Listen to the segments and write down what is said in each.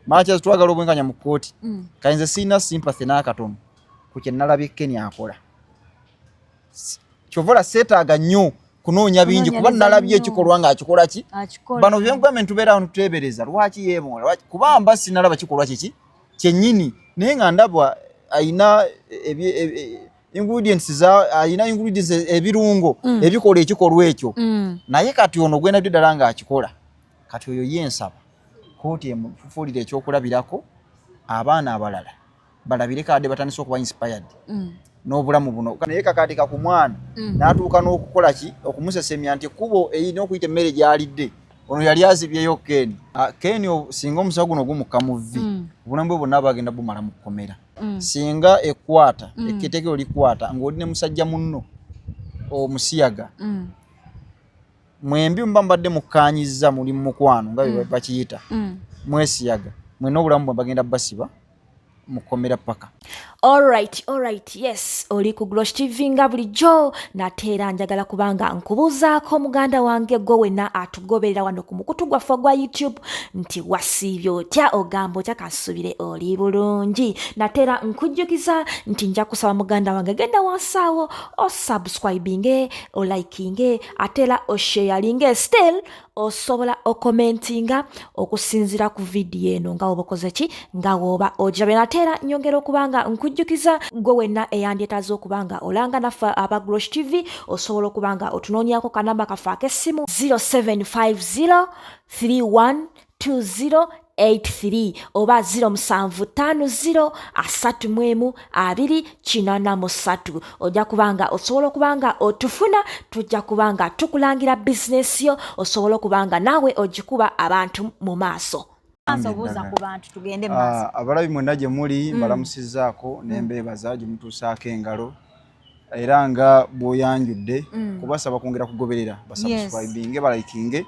Makyaz twagala obwenkanya mu kkooti. Kale nze sirina sympathy n'akatono ku kye nalabye Ken akola. Kyova ola seetaaga nnyo kunoonya bingi kuba Kunoonyereza nalabye nnyo. ekikolwa ng'akikola ki. Akikola. Bano byengambye ntubeera awo ntuteebereza lwaki yeemoola, kuba mba sinalaba kikolwa kiki kyennyini, naye nga ndaba ayina ingredients za ayina ingredients, ebirungo ebikola ekikolwa ekyo. Naye kati ono gwenabyo ddala ng'akikola, kati oyo ye nsaba kooti emufuulire ekyokulabirako, abaana abalala balabireko adde batandise okuba inspired n'obulamu buno. Naye kakatika ku mwana n'atuuka n'okukola ki, okumusesemya nti ekkubo erina okuyita emmere gy'alidde, ono yali azibyeyo Ken. Ah, Ken singa omusawo guno gumukka mu vvi, obulamu bwe bwonna bagenda bumala mu kkomera. Singa ekwata etteeka eryo likwata ng'oli ne musajja munno omusiyaga, mwembi muba mubadde mukkaanyizza, muli mu mukwano nga bwe bakiyita, mwesiyaga, mwena obulamu bwe bagenda basiba mu kkomera paka. Alright, yes, oli ku Glosh TV nga bulijjo. Nate era njagala kubanga nkubuuzaako, muganda wange, gwe wenna atugoberera wano ku mukutu gwaffe ogwa YouTube, nti wasiibye otya? Ogamba otya? Kansubire oli bulungi. Nate era nkujjukiza nti nja kusaba, muganda wange, genda wansi awo osubscribinge, olikinge, ate era osharinge. Still osobola okomentinga okusinziira ku vidiyo eno nga woba okoze ki, nga woba ogirabye. Nate era nyongera okuba nga nkujjukiza, gwe wenna eyandyetaaze okuba nga olanga naffe aba Glosh TV, osobola okuba nga otunoonyako kanamba kaffe ak'essimu 0750 3120 83 oba 0750 31 283. Ojja kubanga osobola okuba nga otufuna, tujja kuba nga tukulangira bizinesi yo, osobola okuba nga naawe ogikuba abantu mu maaso. Maaso, obuuza ku bantu, tugende mu maaso. Ah, abalabi mwenna gye muli, mbalamusizzaako nembeebaza gye mutuusaako engalo, era nga bw'oyanjudde kubasaba kwongera kugoberera, basubscribinge, balikinge,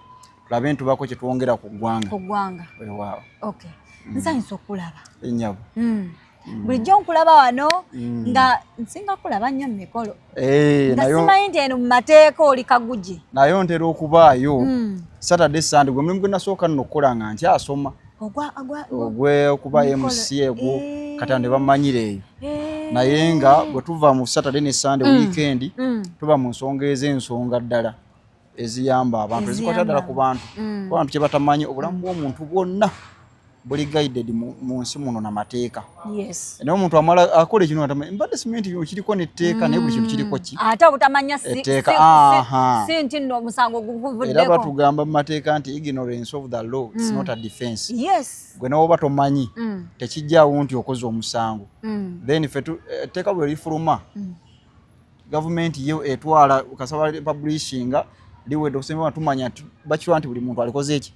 tulabe ntubako kye twongera ku ggwanga. Ku ggwanga. Weewaawo. Okay, nsanyusa okulaba. Ennyabo. Bulijjo nkulaba wano, nga nsinga kulaba nnyo mu mikolo, Eh, nga nayo simanyi nti eno mu mateeka oli kaguje. Nayo ntera okubaayo Saturday, Sunday. Gwe mulimu gwe nasooka nno okukola nga nkyasoma, ogwa ogwe okuba Mikolo. MC egwo. Eh. Kati ne bamanyira eyo, naye nga bwe tuva mu Saturday ne Sunday, weekend, tuba mu nsonga ez'ensonga ddala eziyamba abantu, ezikwata ddala ku bantu. Kuba abantu kye batamanyi, obulamu bw'omuntu bwonna buli guided mu nsi muno namateeka. Naye omuntu amala akola ekintu nga tamanyi, mbadde simanyi nti kiriko n'etteeka, naye buli kintu kiriko ki? Ate obutamanya Etteeka, aha. Si nti nno omusango Era gukuvuddeko. batugamba mu mateeka nti ignorance of the law is not a defense. Gwe newoba tomanyi, tekijjaawo nti okoze omusango. Then ffe etteeka bwe lifuluma, gavumenti yo etwala kasaba publishinga liwedde okusemba, tumanya nti bakirwa nti buli muntu alikoze eki,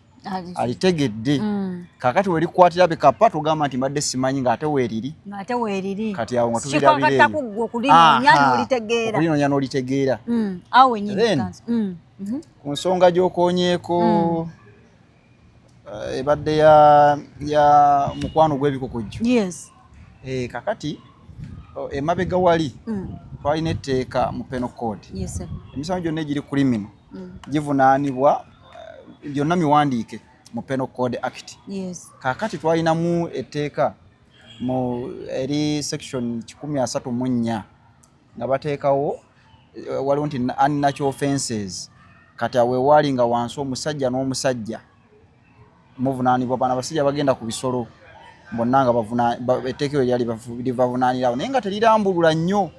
alitegedde. Kakati werikwatira bikapa, tugamba nti mbadde simanyi, ng'ate weeriri. Ng'ate weeriri. Kati awo nga tubirabira Kikakata eyo. ku ggwe okulinoonya Aha, n'olitegeera. okulinoonya n'olitegeera. Awo wennyini. Then, Kanso. Ku nsonga gy'okonyeeko, ebadde ya mukwano gw'ebikukujju. Kakati emabega wali twalina etteeka mu Penal Code. Emisango gyonna egiri criminal givunaanibwa, gyonna miwandiike mu Penal Code Act. Kakati twalinamu etteeka mu eri section 134 nga bateekawo, waliwo nti unnatural offenses. Kati awo ewaali nga wansi omusajja n'omusajja muvunaanibwa, bano abasajja bagenda ku bisolo bonna nga etteeka eryo lyali libavunaanirawo, naye nga terirambulula nnyo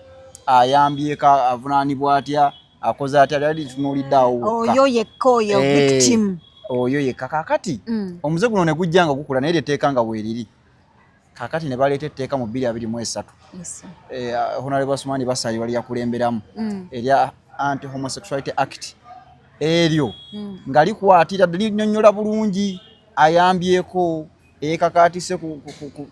ayambyeko avunaanibwa atya, akoze atya, lyali litunuulidde awo wokka. Oyo yekka, oyo victim. Oyo yekka. Kaakati omuze guno ne gujja nga gukula, naye lyetteeka nga weeriri. Kaakati ne baleeta etteeka mu 2023, Honorable Asuman Basalirwa wali yakulemberamu, erya Anti Homosexuality Act. Eryo nga likwatira, linyonnyola bulungi ayambyeko, ekakaatise ku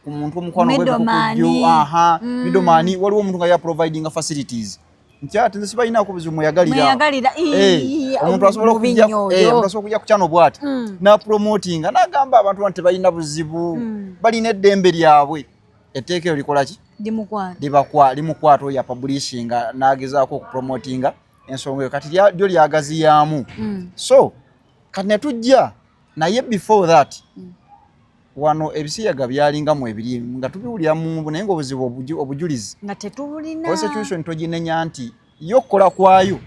muntu omukwano Middleman. gw'ebikukujju, aha, middleman. Waliwo omuntu nga ya providing facilities nti ate nze sibalinaako buzibu, mweyagalira. Mweyagalira. Eh, omuntu asobola Mubi okujja nnyo eh, oyo. omuntu asobola okujja ku kyano bw'ati n'apromotinga n'agamba abantu bano tebalina buzibu, balina eddembe lyabwe. Etteeka eryo likola ki? Limukwata. Limukwata oyo apublishinga n'agezaako okupromotinga ensonga eyo. Kati lyo lyagaziyaamu. So kati ne tujja, naye before that Wano ebisiyaga byalinga mu ebiri nga tubiwulira mu, naye nga obuzibu obujulizi nga tetubulina. Prosecution toginenya nti yo okukola kwayo,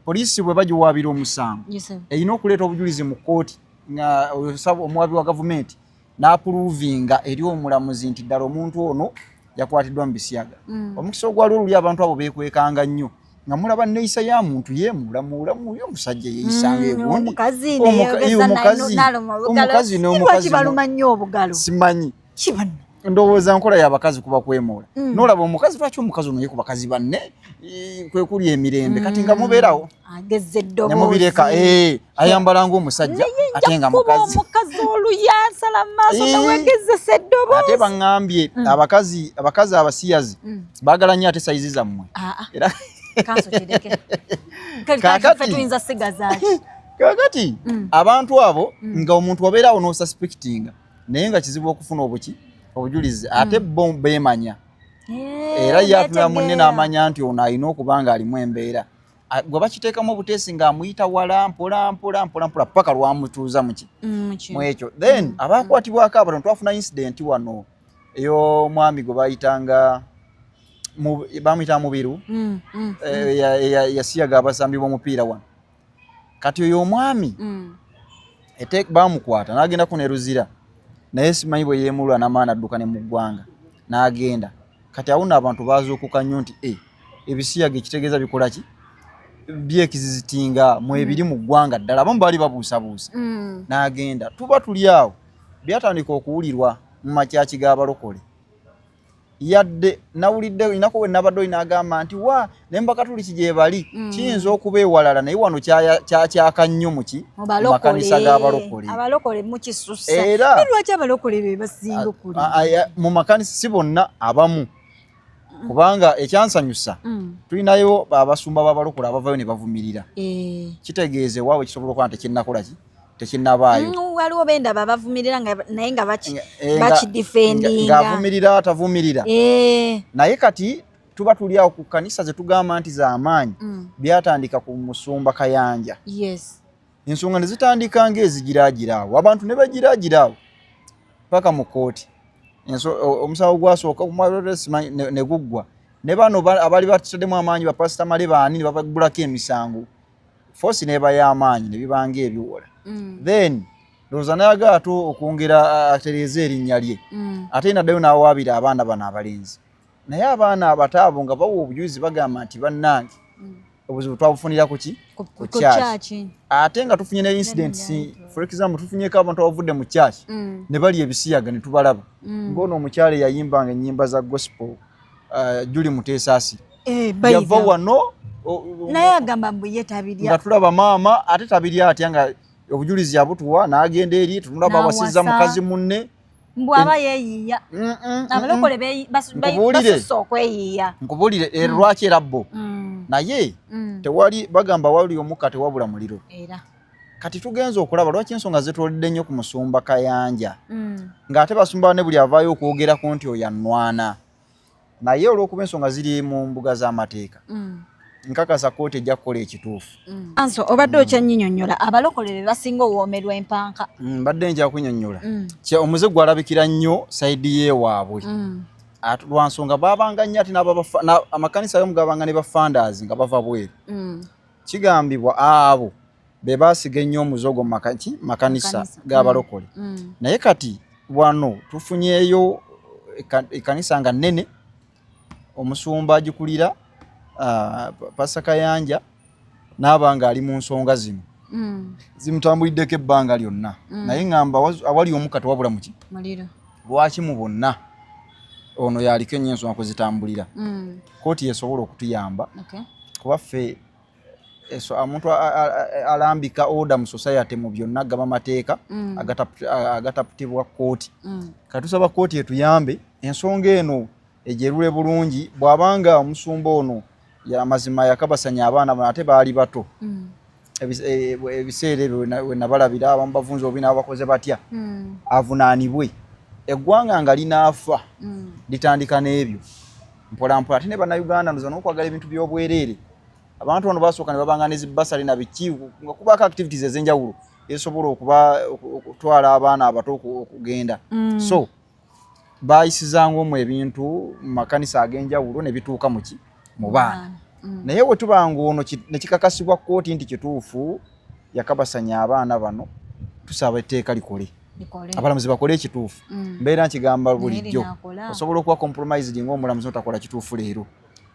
poliisi bwe bagiwaabira omusango, erina okuleeta obujulizi mu kkooti nga omuwabi wa gavumenti n'aprovinga eri omulamuzi nti ddala omuntu ono yakwatiddwa mu bisiyaga. Omukisa ogwaliwo luli, abantu abo beekwekanga nnyo, nga mulaba neeyisa ya muntu yeemuulamuulamu, yo omusajja yeeyisanga egundi. Omukazi. Omukazi n'omukazi. Baluma nnyo obugalo. Simanyi. Kibano. Ndowooza nkola y'abakazi kuba kwemuula. Nolaba omukazi, lwaki omukazi ono ye ku bakazi banne kwe kuli emirembe? Kati nga mubeerawo agezza eddoboozi. Nemubireka, ayambala ng'omusajja ate nga mukazi. Omukazi oluyansala mu maaso newegezesa eddoboozi. Ate baŋŋambye abakazi abasiyazi baagala nnyo ate size zammwe. Era kanso kireke. Tuyinza sigazaaki? Kakati abantu abo, nga omuntu wabeerawo n'osuspectinga, naye nga kizibu okufuna obuki obujulizi, ate bo beemanya. Era ye atunula munne n'amanya nti ono alina okuba nga alimu embeera. Gwe bakiteekamu obuteesi ng'amuyita wala, mpola mpola mpola mpola, paka lwamutuuza muki mu ekyo. Then abakwatibwako abatono, twafuna incident wano ey'omwami gwe bayitanga bamuyita Mubiru, yasiyaga abasambi b'omupiira wano. Kati oyo omwami bamukwata n'agendako ne Luzira, naye simanyi bwe yeemulula n'amaani adduka ne mu ggwanga n'agenda. Kati awo nno abantu bazuukuka nnyo nti e ebisiyaga ekitegeeza bikola ki, byekizizitinga mwebiri mu ggwanga ddala. Abamu baali babuusabuusa. N'agenda, tuba tuli awo, byatandika okuwulirwa mu makyaki g'abalokole. Yadde nawulidde inako we nabadde olina agamba nti wa ne mubakatuliki gye bali, kiyinza okuba ewalala, naye wano kyakyaka nnyo muki mu mu makanisa g'abalokole. Abalokole mukisusa. Era lwaki abalokole be basinga okulya? Mu makanisa, si bonna, abamu, kubanga ekyansanyusa, tulinayo abasumba b'abalokole abavayo ne bavumirira. Kitegeeza ewaabwe kisobola okuba nti tekinnakola ki, tekinnabaayo. Waliwo bendaba bavumirira naye nga bakidefendinga. Ng'avumirira atavumirira. Naye kati tuba tuli awo ku kanisa ze tugamba nti z'amaanyi, byatandika ku musumba Kayanja. Ensonga ne zitandika ng'ezigiraagira awo, abantu ne bagiraagira awo paka mu kkooti. Omusango gwasooka simanyi ne guggwa, ne bano abaali batutaddemu amaanyi, bapasita Male baani, ne babagulako emisango, force n'eba y'amaanyi, ne bibanga ebiwola. Then ndowooza nayagala ate okwongera atereeze erinnya lye, ate naddayo n'awaabira abaana bano abalenzi. Naye abaana abato abo nga bawa obujulizi, bagamba nti bannange, obuzibu twabufunira ku ki? Ku church. Ate nga tufunye ne incidents, for example, tufunyeko abantu abavudde mu church ne balya ebisiyaga ne tubalaba, ng'ono omukyala eyayimbanga ennyimba za gospel, Julie Muteesasi, yava wano. Naye agamba mbu ye tabirya. Nga tulaba maama ate tabirya atya nga obujulizi abutuwa, n'agenda eri tunulaba awasizza mukazi munne. Mbu aba yeeyiiya. Abalokole basusse okweyiiya. Nkubuulire lwaki era bo, naye tewali bagamba wali omukka tewabula muliro. Era Kati tugenza okulaba lwaki ensonga zetooledde nnyo ku musumba Kayanja, ng'ate basumba ne buli avaayo okwogerako nti oyo annwana. Naye olw'okuba ensonga ziri mu mbuga z'amateeka, nkakasa kooti ejja kukola ekituufu. Anso obadde okyanyinyonnyola abalokole be basinga owoomerwa empanka. Mbadde nja kunyonnyola. Omuze gwalabikira nnyo side y'ewaabwe, lwa nsonga baabanga nnyo ate amakanisa agamu gabanga ne bafunders nga bava bweru. Kigambibwa abo be baasiga ennyo omuze ogwo mu makanisa g'abalokole. Naye kati wano tufunyeeyo ekkanisa nga nnene, omusumba agikulira, Pastor Kayanja, n'aba nga ali mu nsonga zino, zimutambuliddeko ebbanga lyonna. Naye ŋŋamba awali omukka tewabula muki. Muliro. Lwaki mu bonna ono yaliko ennyo ensonga kwe zitambulira? Kooti yesobola okutuyamba, kuba ffe omuntu alambika order mu society mu byonna gaba mateeka agataputibwa kooti. Kati tusaba kooti etuyambe ensonga eno ejerule bulungi. Bw'abanga omusumba ono amazima yakabasanya abaana bano, ate baali bato, ebiseera ebyo we nabalabira abamu bavunza obi n'abakoze batya, avunaanibwe. Eggwanga nga linaafa litandika n'ebyo mpolampola. Ate ne Bannayuganda ndoza n'okwagala ebintu by'obwereere, abantu bano basooka ne babanga ne zibursary na biki, nga kubaako activities ez'enjawulo. esobola okuba okutwala abaana abato okugenda. So bayisizanga omwo ebintu mu makanisa ag'enjawulo ne bituuka muki mu baana. Naye bwe tuba ng'ono ne kikakasibwa kkooti nti kituufu yakabasanya abaana bano, tusaba etteeka likole, abalamuzi bakole ekituufu. Mbeera nkigamba bulijjo, osobola okuba compromised ng'omulamuzi otakola kituufu leero,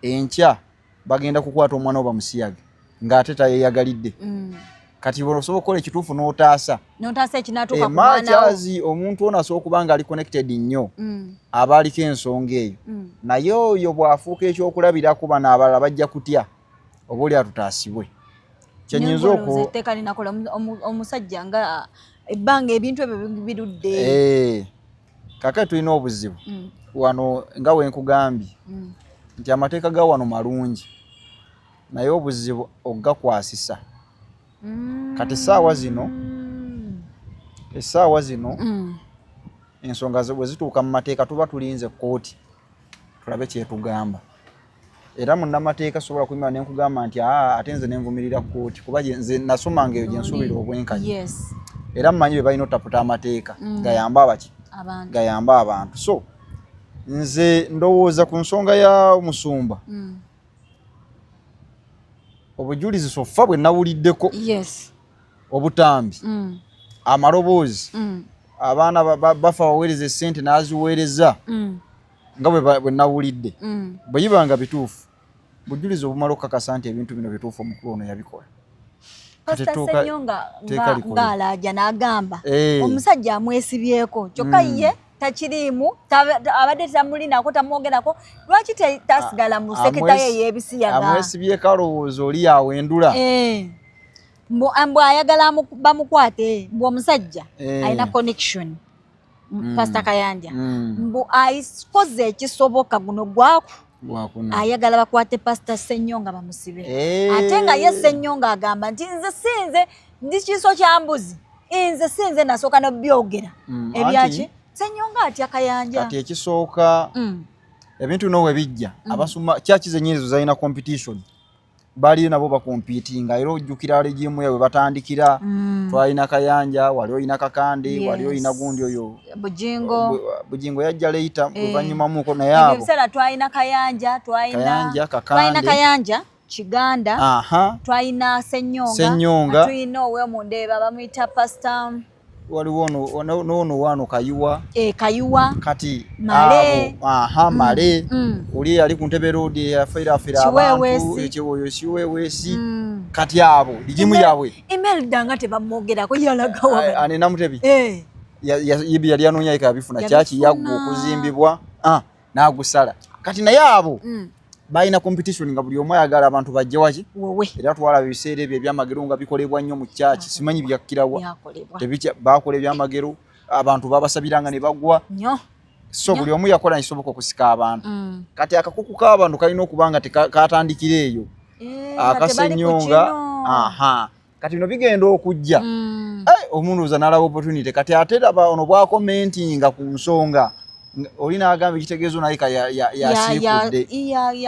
enkya bagenda kukwata omwana wo bamusiyage ng'ate tayeyagalidde. Kati osobola okukola ekituufu n'otaasa n'otaasa ekinatuuka ku mwana wo. Emakyazi omuntu ono asobola okuba nga ali connected nnyo, aba aliko ensonga eyo. Naye oyo bw'afuuka ekyokulabirako, bano abalala bajja kutya, oba oli atutaasibwe. Kyenyinza oku etteeka linakola omusajja nga ebbanga ebintu ebyo birudde. Kakati tulina obuzibu wano nga wenkugambye nti amateeka ga wano malungi, naye obuzibu ogakwasisa. Kati essaawa zino ensonga bwe zituuka mu mateeka, tuba tulinze kkooti tulabe kyetugamba. Era munnamateeka sobola kuyima nenkugamba nti aa, ate nze nenvumirira kkooti, kuba nze nasomanga eyo gyensuubira obwenkanya. Era mmanyi bye balina otaputa amateeka gayambe abaki, abantu, gayambe abantu. So nze ndowooza ku nsonga ya musumba, obujulizi so far bwe nawuliddeko, obutambi, amaloboozi, abaana bafa baweereza essente n'aziweereza, nga bwe nawulidde, bwe biba nga bituufu, bujulizi obumala okukakasa nti ebintu bino bituufu, omukulu ono yabikola. Pasita Ssenyonga Teeka likole. ng'alaaja n'agamba omusajja amwesibyeko, kyokka ye takiriimu, abadde tamulinako, tamwogerako. Lwaki tasigala mu sector ye ey'ebisiyaga? Amwesibyeko alowooza oli yawendula. Mbu ayagala bamukwate, mbu omusajja alina connection, Pasita Kayanja, mbu akoze ekisoboka guno gwaku Gwakuna. ayagala bakwate Pasita Ssenyonga bamusibe. Ate nga ye Ssenyonga agamba nti nze sinze, ndi kiso kya mbuzi, nze sinze nasooka nobyogera. Ebyaki? Ssenyonga atya Kayanja. Kati ekisooka, ebintu bino we bijja, abasuma church zennyini zo zalina competition, baliyo nabo bacompetinga. Era ojjukira regime yaabwe batandikira, twalina Kayanja, wali olina Kakande, wali olina gundi oyo Bujingo. Bujingo yajja later, luvannyumamuko, naye Ebyo abo ebiseera twalina Kayanja, twalina Kayanja, twalina Kakande. Kayanja, Kiganda, twalina Ssenyonga, Ssenyonga. Tulina owemundeeba bamuyita Pasita Waliwo n'ono waano Kayiwa. Kayiwa. Kati Male. abo, aha, Male. Oli eyali ku ntebe road eyafiirafira abantu. Kiweweesi. Ekyoyo Kiweweesi. Kati abo regime yaabwe. Imelda nga tebamwogerako, yalagawa? Ani, Namutebi? Eh. Yibi yali anoonya yeka yabifuna. Kyaki Yabifuna. Yaggwa okuzimbibwa, n'agusala. Kati naye abo balina competition nga buli omu ayagala abantu bajje waki. Wowe. Era twalaba ebiseera ebyo ebyamagero nga bikolebwa nnyo mu kyaki, simanyi byakkirawa. Byakolebwa. Bakola ebyamagero, abantu babasabiranga ne bagwa. Nnyo. So buli omu yakola nkisoboka okusika abantu. Kati akakuku k'abantu kalina okuba nga katandikira eyo. Nga tebali ku Akasenyonga kino. Aha, kati bino bigenda okujja. Omuntu oza n'alaba opportunity. Kati ate raba ono bwacommentinga ku nsonga, oli n'agamba ekitegeezo naye ka yasiikudde.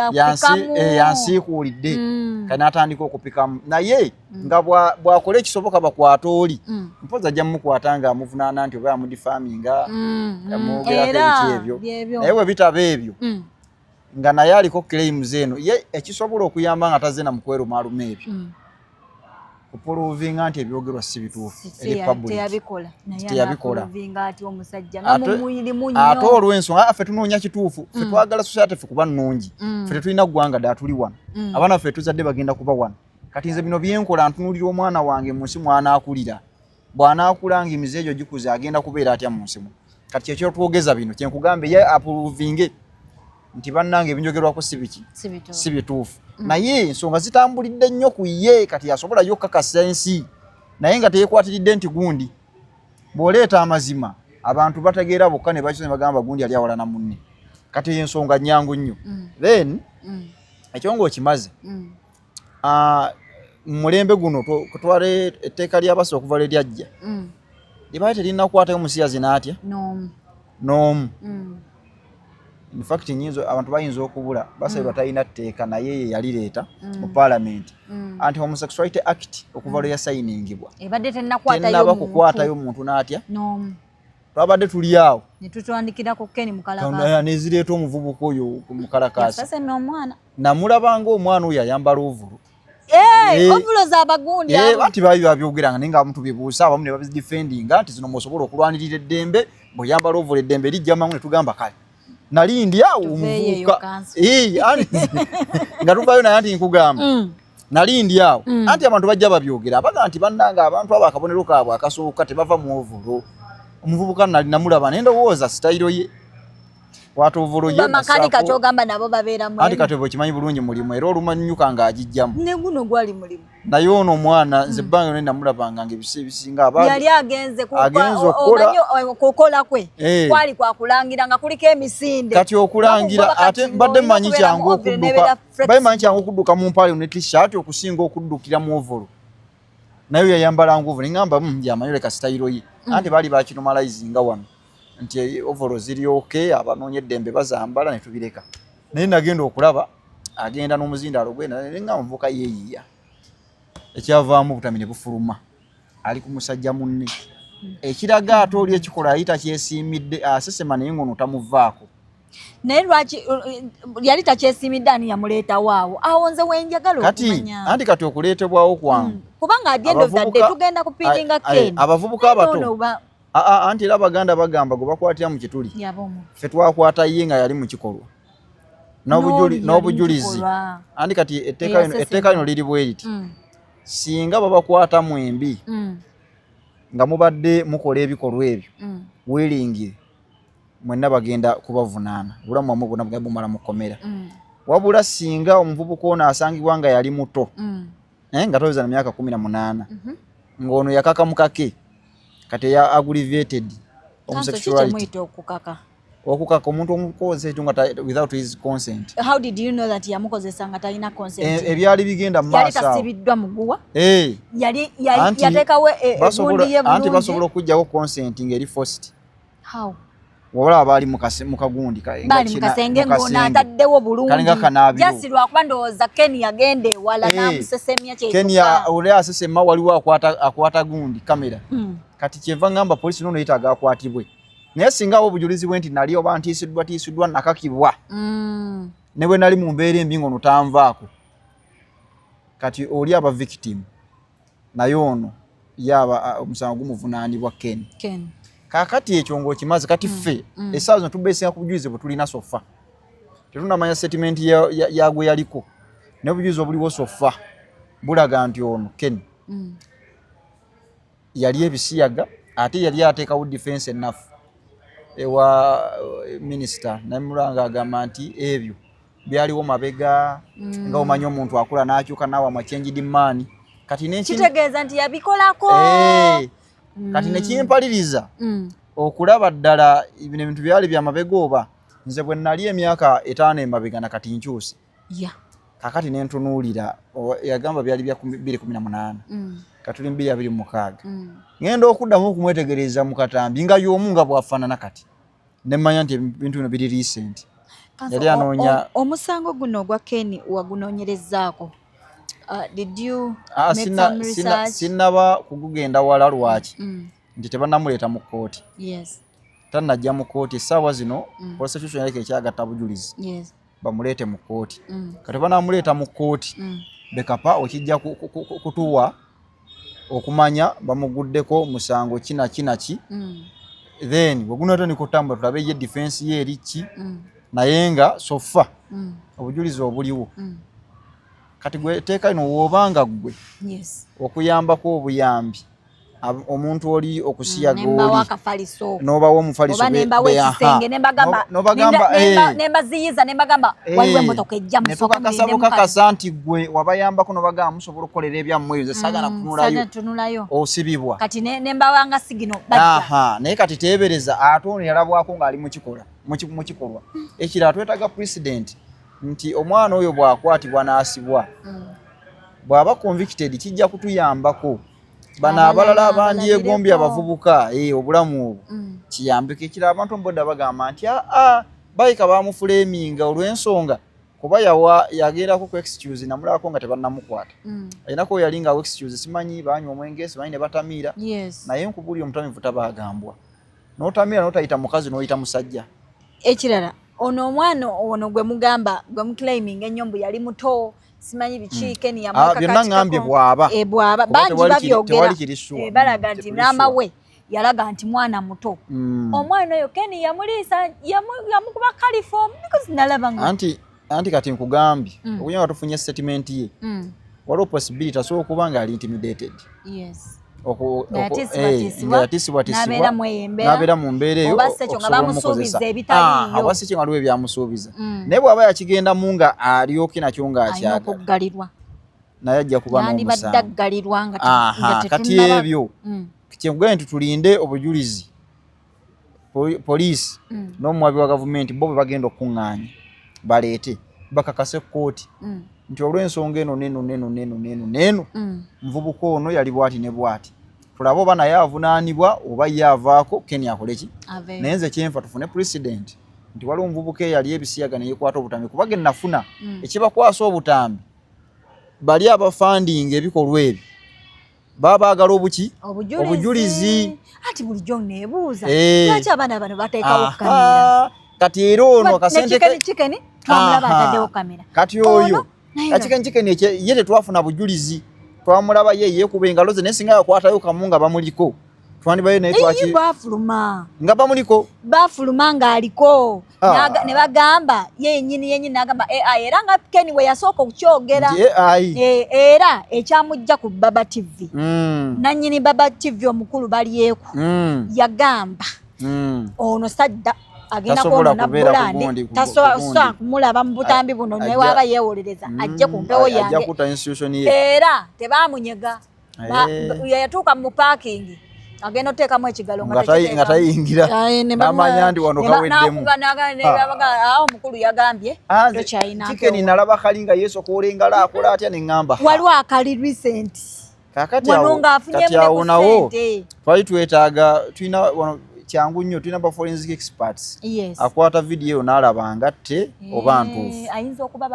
Yapikamu. Yansiikuulidde. Kati n'atandika okupikamu, naye nga bw'akola ekisoboka bakwate oli. Mpozi ajja mumukwata nga amuvunaana nti oba yamudefaminga, yamwogerako Era, ebiki ebyo. Byebyo. Naye bwe bitaba ebyo, nga naye aliko claims eno ye ekisobola okuyamba nga tazze na mukwerumaaluma ebyo, kuprovinga nti ebyogerwa si bituufu eri public. Teyabikola, naye Teyabikola. anaprovinga ati omusajja nga mumuyirimu Ate nnyo. Olw'ensonga ffe tunoonya kituufu, ffe twagala society ffe kuba nnungi. Ffe tetulina ggwanga ddala, tuli wano. Abaana ffe tuzadde bagenda kuba wano. Kati nze bino byenkola ntunuulira omwana wange mu nsi mwanaakulira. Bw'anaakula nga emize egyo gikuze, agenda kubeera atya mu nsi mu? Kati kyekyotwogeza bino kyenkugambe, ye aprovinge nti bannange ebinjogerwako si biki, Si bituufu. si bituufu. Naye ensonga zitambulidde nnyo ku ye. Kati asobola yo okukakasa ensi, naye nga teyekwatiridde nti gundi. Bw'oleeta amazima, abantu bategeera bokka ne bakisa ne bagamba gundi ali awalana munne. Kati eyo ensonga nyangu nnyo. Then ekyo ng'okimaze, mu mulembe guno kutwala etteeka ly'abasa okuva lwe lyajja, libaali terinakwatayo musiyazi n'atya N'omu. N'omu. In fact, nyinzo abantu bayinza okubula basabirwa talina tteeka, naye ye yalireeta mu parliament, Anti Homosexuality Act, okuva lwe yasayiningibwa ebadde tennakwatayo tennaba muntu kukwatayo muntu n'atya. N'omu. Twabadde tuli awo ne tutwandikira ku Ken Mukalakasa. Katonda nezireeta omuvubuka oyo Mukalakasa. Yasasema omwana. Namulabanga omwana oyo ayambala ovolo. Ovulo z'abagundi abo. Anti baali babyogeranga, naye nga abamu tubibuusa, abamu ne babidefendinga nti zino musobola okulwanirira eddembe bw'oyambala ovolo, eddembe lijja mangu. Ne tugamba kale, nali ndi awo Tuveeyo eyo omuvubuka kanso. Anti nga tuvayo naye, anti nkugamba nali ndi awo, anti abantu bajja babyogera, baga nti bannanga abantu abo akabonero kaabwe akasooka tebava mu ovolo. Omuvubuka nali namulaba ne ndowooza sitayiro ye kwata ovolo ye Bamakanika nassaako- kyogamba nabo babeera Anti mulimu. kati bwe kimanyi bulungi mulimu, era olumanyuka ng'agijjamu. Ne guno gwali mulimu. Naye ono omwana nze ebbanga lyonna namulabanga nga ebisa ebisinga Yali agenze Agenze okukola. Omanyi, kukola kwe kwali kwa kulangira nga kuliko emisinde. Kati okulangira Bakugoba ate kati mbadde ng'olina mmanyi okubeera kyangu mu ovolo okudduka n'ebeera mbadde mmanyi kyangu okudduka mu mpale ne t-shirt okusinga okuddukira mu ovolo, naye yayambala nguvu neŋŋamba, yamanyi leka sitayiro ye." Anti baali bakinormalizinga wano nti ovolo ziri okay, abanoonya eddembe bazambala, ne tubireka. Naye nagenda okulaba agenda n'omuzindaalo gwe, neŋŋamba omuvubuka yeeyiya. Ekyavaamu obutami ne bufuluma ali ku musajja munne, ekiraga ate oli ekikola yali takyesiimidde, asesema, naye ngono tamuvaako. Naye lwaki yali takyesiimidde? Ani yamuleetawo awo? Awo nze wenjagala Kati okumanya. anti kati okuleetebwawo kwangu. Kubanga at the end of the day Abavubuka- tugenda kupiiringa Ken. Abavubuka abato. Ono Anti era Abaganda bagamba gwe bakwatira mu kituli. Yaba omu. Ffe twakwata ye nga yali mu kikolwa N'oli yali mu n'obujulizi. kikolwa. Anti kati etteeka lino Eyasesema. Etteeka lino liri bwe riti: singa babakwata mwembi nga mubadde mukola ebikolwa ebyo willingly, mwenna bagenda kubavunaana, obulamu bwammwe bwonna bugenda bumala mu kkomera. Wabula singa omuvubuka ono asangibwa nga yali muto, nga toweza na myaka 18, ng'ono yakaka mukake, kati eya aggravated Kanso ki homosexuality. Kyemuyita okukaka? Okukaka omuntu omukozesa ekyo nga without his consent. How did you know that yamukozesa nga talina consent? Ebyali bigenda mu Yali maaso awo. tasibiddwa muguwa? Yali Anti yateekawo egundi ye anti bulungi? Basobola okuggyawo consent ng'eri forced. How? Wabula baali mu kagundi nga Baali mu kasenge mu ng'ono kasenge. ataddewo bulungi. Kalinga kanaabiro. Just lwakuba ndowooza Ken yagenda ewala n'amusesemya Ken kyekyokka. Oli asesema, waliwo akwata gundi kamera. Kati kyeva ngamba polisi nono yeetaaga akwatibwe, naye singa awo obujulizi bwe nti nali oba ntiisiddwa tiisiddwa nakakibwa, ne bwe nali mu mbeera embi ng'ono tanvaako, kati oli aba victim, naye ono yaba omusango gumuvunaanibwa Ken. Ken. Kaakati ekyo ng'okimaze, kati ffe essaawa zino tubeesinga ku bujulizi bwe tulina so far. Tetunamanya statement ya gwe yaliko, naye obujulizi obuliwo so far bulaga nti ono Ken yali ebisiyaga, ate yali ateekawo defense enafu ewa minisita namulanga, agamba nti ebyo byaliwo mabega, nga omanyi omuntu akula n'akyuka n'awa changed man. Kati Kitegeeza nti yabikolako. Kati nekimpaliriza okulaba ddala bino ebintu byali bya mabega, oba nze bwe nali emyaka 5 emabega nakati nkyuse. Kakati nentunuulira yagamba byali bya 2018, katuli 2026. Ngenda okuddamu okumwetegereza mu katambi nga y'omu nga bw'afaanana kati, nemmanya nti ebintu bino biri recent. Kanso, Yali anoonya omusango guno ogwa Ken wagunoonyerezaako? Did you Ah, make some research? Sinnaba kugugenda wala. Lwaki? Nti tebannamuleeta mu kkooti. Tannajja mu kkooti essaawa zino. Prosecution yaleka ekyagatta bujulizi bamuleete mu kkooti. Kati banamuleeta mu kkooti, bekapa okijja kutuwa okumanya bamuguddeko musango ki naki naki. Then bwegunaatandika otambula tulabe ye defense ye eri ki. Naye nga so far obujulizi obuliwo, kati gwe etteeka lino woobanga ggwe okuyambako obuyambi omuntu oli okusiyaga, Nembawo oli akafaliso n'obawa omufaliso oba nembawo ekisenge, nembagamba n'obagamba, nembaziyiza, nembagamba waliwo emmotoka ejja, ne musooke tukakasa mulinde bukakasa nti gwe wabayambako, n'obagamba musobola okukolera ebyammwe eyo, nze saagala kutunulayo. Saagala tunulayo. Osibibwa. Kati nembawanga sigino bajja. Aha, naye kati teebereza ate ono yalabwako ng'ali mukikola mu kikolwa ekirala. Twetaaga president nti omwana oyo bw'akwatibwa n'asibwa, bw'aba convicted, kijja kutuyambako bano Abalala abalala abandyegombye abalabireko. abavubuka, obulamu obwo kiyambeko. Ekirala, abantu omuboda bagamba nti aa Bayika bamufuleminga olw'ensonga kuba yawa yagerako ku excuse namulako nga tebannamukwata. Alinako yali nga excuse, simanyi banywa omwenge, simanyi ne batamiira. Naye nkubuli omutamivu tabagambwa, n'otamiira n'otayita mukazi, n'oyita musajja. Ekirala, ono omwana ono gwe mugamba, gwe muclaiming ennyo mbu yali muto, simanyi biki, Ken Ah, byonna ngambye bw'aba. Bwaba Kuba bangi babyogera. Tewali kiri sure. Balaga nti Tetuli maama sure. we yalaga nti mwana muto. Omwana oyo Ken yamuliisa, yamukuba chloroform, because nalaba nga Anti kati nkugambye, okunya nga tufunye statement ye, waliwo possibility asobola okuba nga ali intimidated. Nga yatiisibwatiisibwa, Nga yatiisibwatiisibwa, n'abeera mu eyo embeera, n'abeera mu mbeera eyo oba si ekyo nga okusobola bamusuubiza omukozesa. ebitaliiyo. Ah, oba si ekyo nga waliwo ebyamusuubiza. Naye bw'aba yakigendamu nga alyoke nakyo Alina ng'akyagala, okuggalirwa. Naye ajja kuba Yandibadde n'omusango. aggalirwa nga Aha, nga kati ebyo kyenkugambye nti tulinde obujulizi. Poliisi n'omuwabi wa gavumenti bo bwe bagenda okuŋŋaanya baleete bakakase kkooti nti olw'ensonga eno neno neno neno neno neno, muvubuka ono yali bwati ne bwati, tulabe oba naye avunaanibwa oba ye avaako, Ken akole ki. Aveeyo. Naye nze kyenfa tufune precedent nti waliwo omuvubuka eyali ebisiyaga neyekwata obutambi, kuba ge nafuna ekibakwasa obutambi, bali abafundinga ebikolwa ebyo baba baagala obuki? Obujulizi. Obujulizi. Ati bulijjo neebuuza, Eh. lwaki abaana bano bateekawo kamera? Kati era ono akasente Chicken Chicken twamulaba ataddewo kamera. Kati oyo Ono, naye nga- Chicken Chicken ye tetwafuna bujulizi, twamulaba ye yeekuba engalo ze, naye singa yakwatayo kamu nga bamuliko, twandibayo naye Eyi, twaki bafuluma. Nga bamuliko. Bafuluma ng'aliko. Ah. Ne bagamba ye yennyini yennyini n'agamba AI, era nga Ken we yasooka okukyogera. Nti AI. Era ekyamujja ku Baba TV, nannyini Baba TV omukulu Balyeku, yagamba ono sadda agenda Tasobola kwonona kubeera ku bulandi, gundi, tasobola ku gundi. kumulaba mu butambi buno, naye waaba yeewolereza ajje ku mpewo Ajja yange. kutta institution ye. Era tebamunyega. Yatuuka mu parking agenda oteekamu ekigalo Nga nga tayingira. N'amanya nti wano kaweddemu. Awo omukulu yagambye Ah, nze tokyalina Chicken mpewo. nalaba kali nga yeesokoola engalo, akola atya, ne ŋŋamba, ha. Waliwo akali recent Kakati wano awo ng'afunyemu kati ne awo ku nawo ssente. twali twetaaga, tulina wano kyangu nnyo, tulina ba forensic experts. Akwata vidiyo eyo n'alaba nga tte oba ntuufu. Ayinza okuba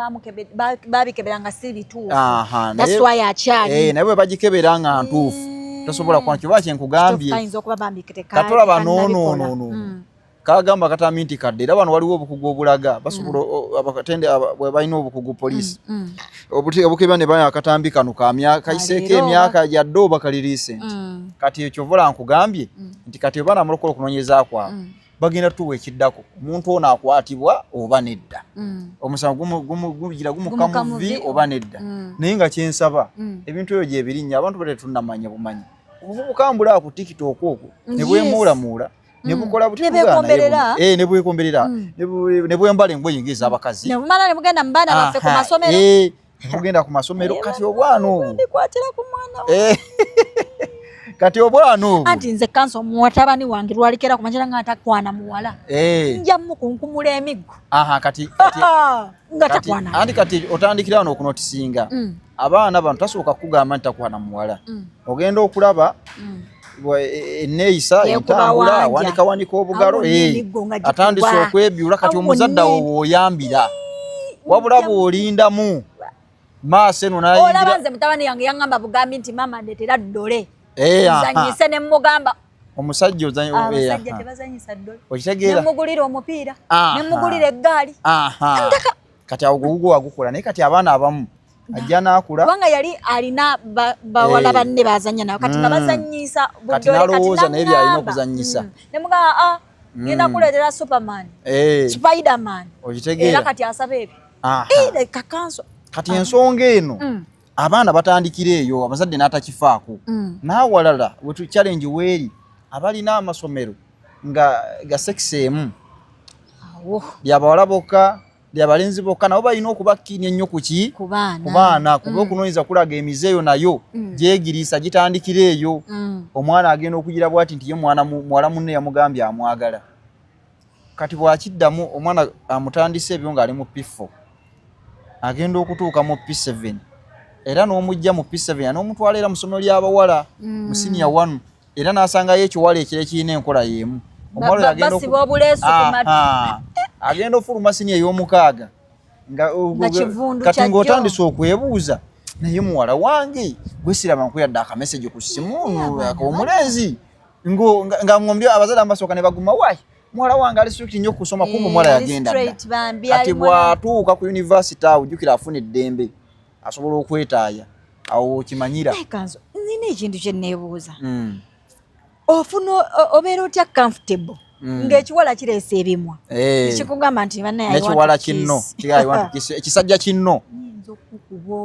babikebera nga si bituufu. Aha, That's why akyali. Naye bwe bagikebera nga ntuufu, tosobola kuba kiba kyenkugambye. Ayinza okuba bambi Katolaba tekannabikola. noono kagamba katambi nti kadde, era wano waliwo obukugu obulaga basobola abatende bwe balina obukugu poliisi obukeba ne baya akatambi kano ka kayiseeko Kaleero emyaka gyadde oba kali recent. Kati ekyo vola nkugambye nti kati oba namala okunoonyereza kwabwe, bagenda tuwa ekiddako, omuntu ono akwatibwa oba nedda, omusango gugira gumuka Gumuka mu vi muvi. oba nedda. Naye nga kyensaba, ebintu ebyo gyebirinnya, abantu bate tunnamanya bumanyi obuvubuka mbula ku TikTok okwo ne bwemuulamuula ne bukola buti Ne bugaana beekomberera. Ne bwekomberera, ne bwembala engoye ng'ez'abakazi. Ne bumala ne bugenda mu baana baffe ku masomero. Ne bugenda ku masomero. Kati obwana obwo Ndikwatira ku mwana we. Kati obwana obwo Anti nze kanso muwatabani wange lwalikera ku makya nga takwana muwala, nja mukunkumula emiggo. Aha, kati Nga kati takwana. Anti kati otandikira wano okunotisinga abaana bano, tasooka kugamba nti takwana muwala, ogenda okulaba enneeyisa, Yeekuba entambula, wanja. awanikawanika obugalo, Awo n'emiggo nga gikubwa. atandise okwebyula. Kati Awo omuzadde awo w'oyambira, wabula bw'olindamu maaso eno Olaba nayingira. nze mutabani yange yaŋŋamba bugambi nti mama ndetera ddole Aha. nzanyise, ne mugamba Omusajja abasajja tebazanyisa ddole. Okitegeera? Nemugulira omupiira, nemugulira eggaali. Aha. Kati awo gwe wagukola, naye kati abaana abamu ajja n'akula. Kubanga yali alina bawala banne bazanya nabo, kati nga bazanyisa Kati budole, n'alowooza naye by'alina naŋŋamba, okuzannyisa. Nemugamba, ah, ngenda kuleetera Superman, Spiderman. Okitegeera? Era kati asaba ebyo. Aha. Leka kanso. Kati ensonga eno, abaana batandikira eyo, abazadde n'atakifaako. N'awalala wetu challenge weeri, abalina amasomero nga ga sex emu, Awo lyabawala bokka, lyabalenzi bokka, nabo balina okubakkinya ennyo ku ki? Ku baana. Ku baana, kuba okunoonyeza kulaga emize eyo nayo gyegiriisa, gitandikira eyo. Omwana agenda okugira bwati nti ye mwana muwala munne yamugambye amwagala. Kati bwakiddamu, omwana amutandise ebyo ng'ali mu P4, agenda okutuuka mu P7, era n'omujja mu P7 n'omutwala era mu ssomero ly'abawala mu senior 1, era n'asangayo ekiwala ekiro ekirina enkola y'emu. Omuwala oyo agenda Basiba obuleesu ku matu. Aha. Agenda ofuluma siniya ey'omukaaga kati ng'otandise okwebuuza, naye muwala wange gwesiraba nkuyadde akameseji ku ssimu omulenzi nga ngombi abazadde abasooka ne baguma, wayi muwala wange ali strict nnyo okusoma, kumbe omuwala yagenda dda. Kati bw'atuuka ku university awo, jjukira afuna eddembe, asobola okwetaaya, awo okimanyira. Nina ekintu kye neebuuza. Ofuna obeera otya comfortable ng'ekiwala kireese ebimwa, kikugamba nti Nekiwala kinno, ekisajja kinno,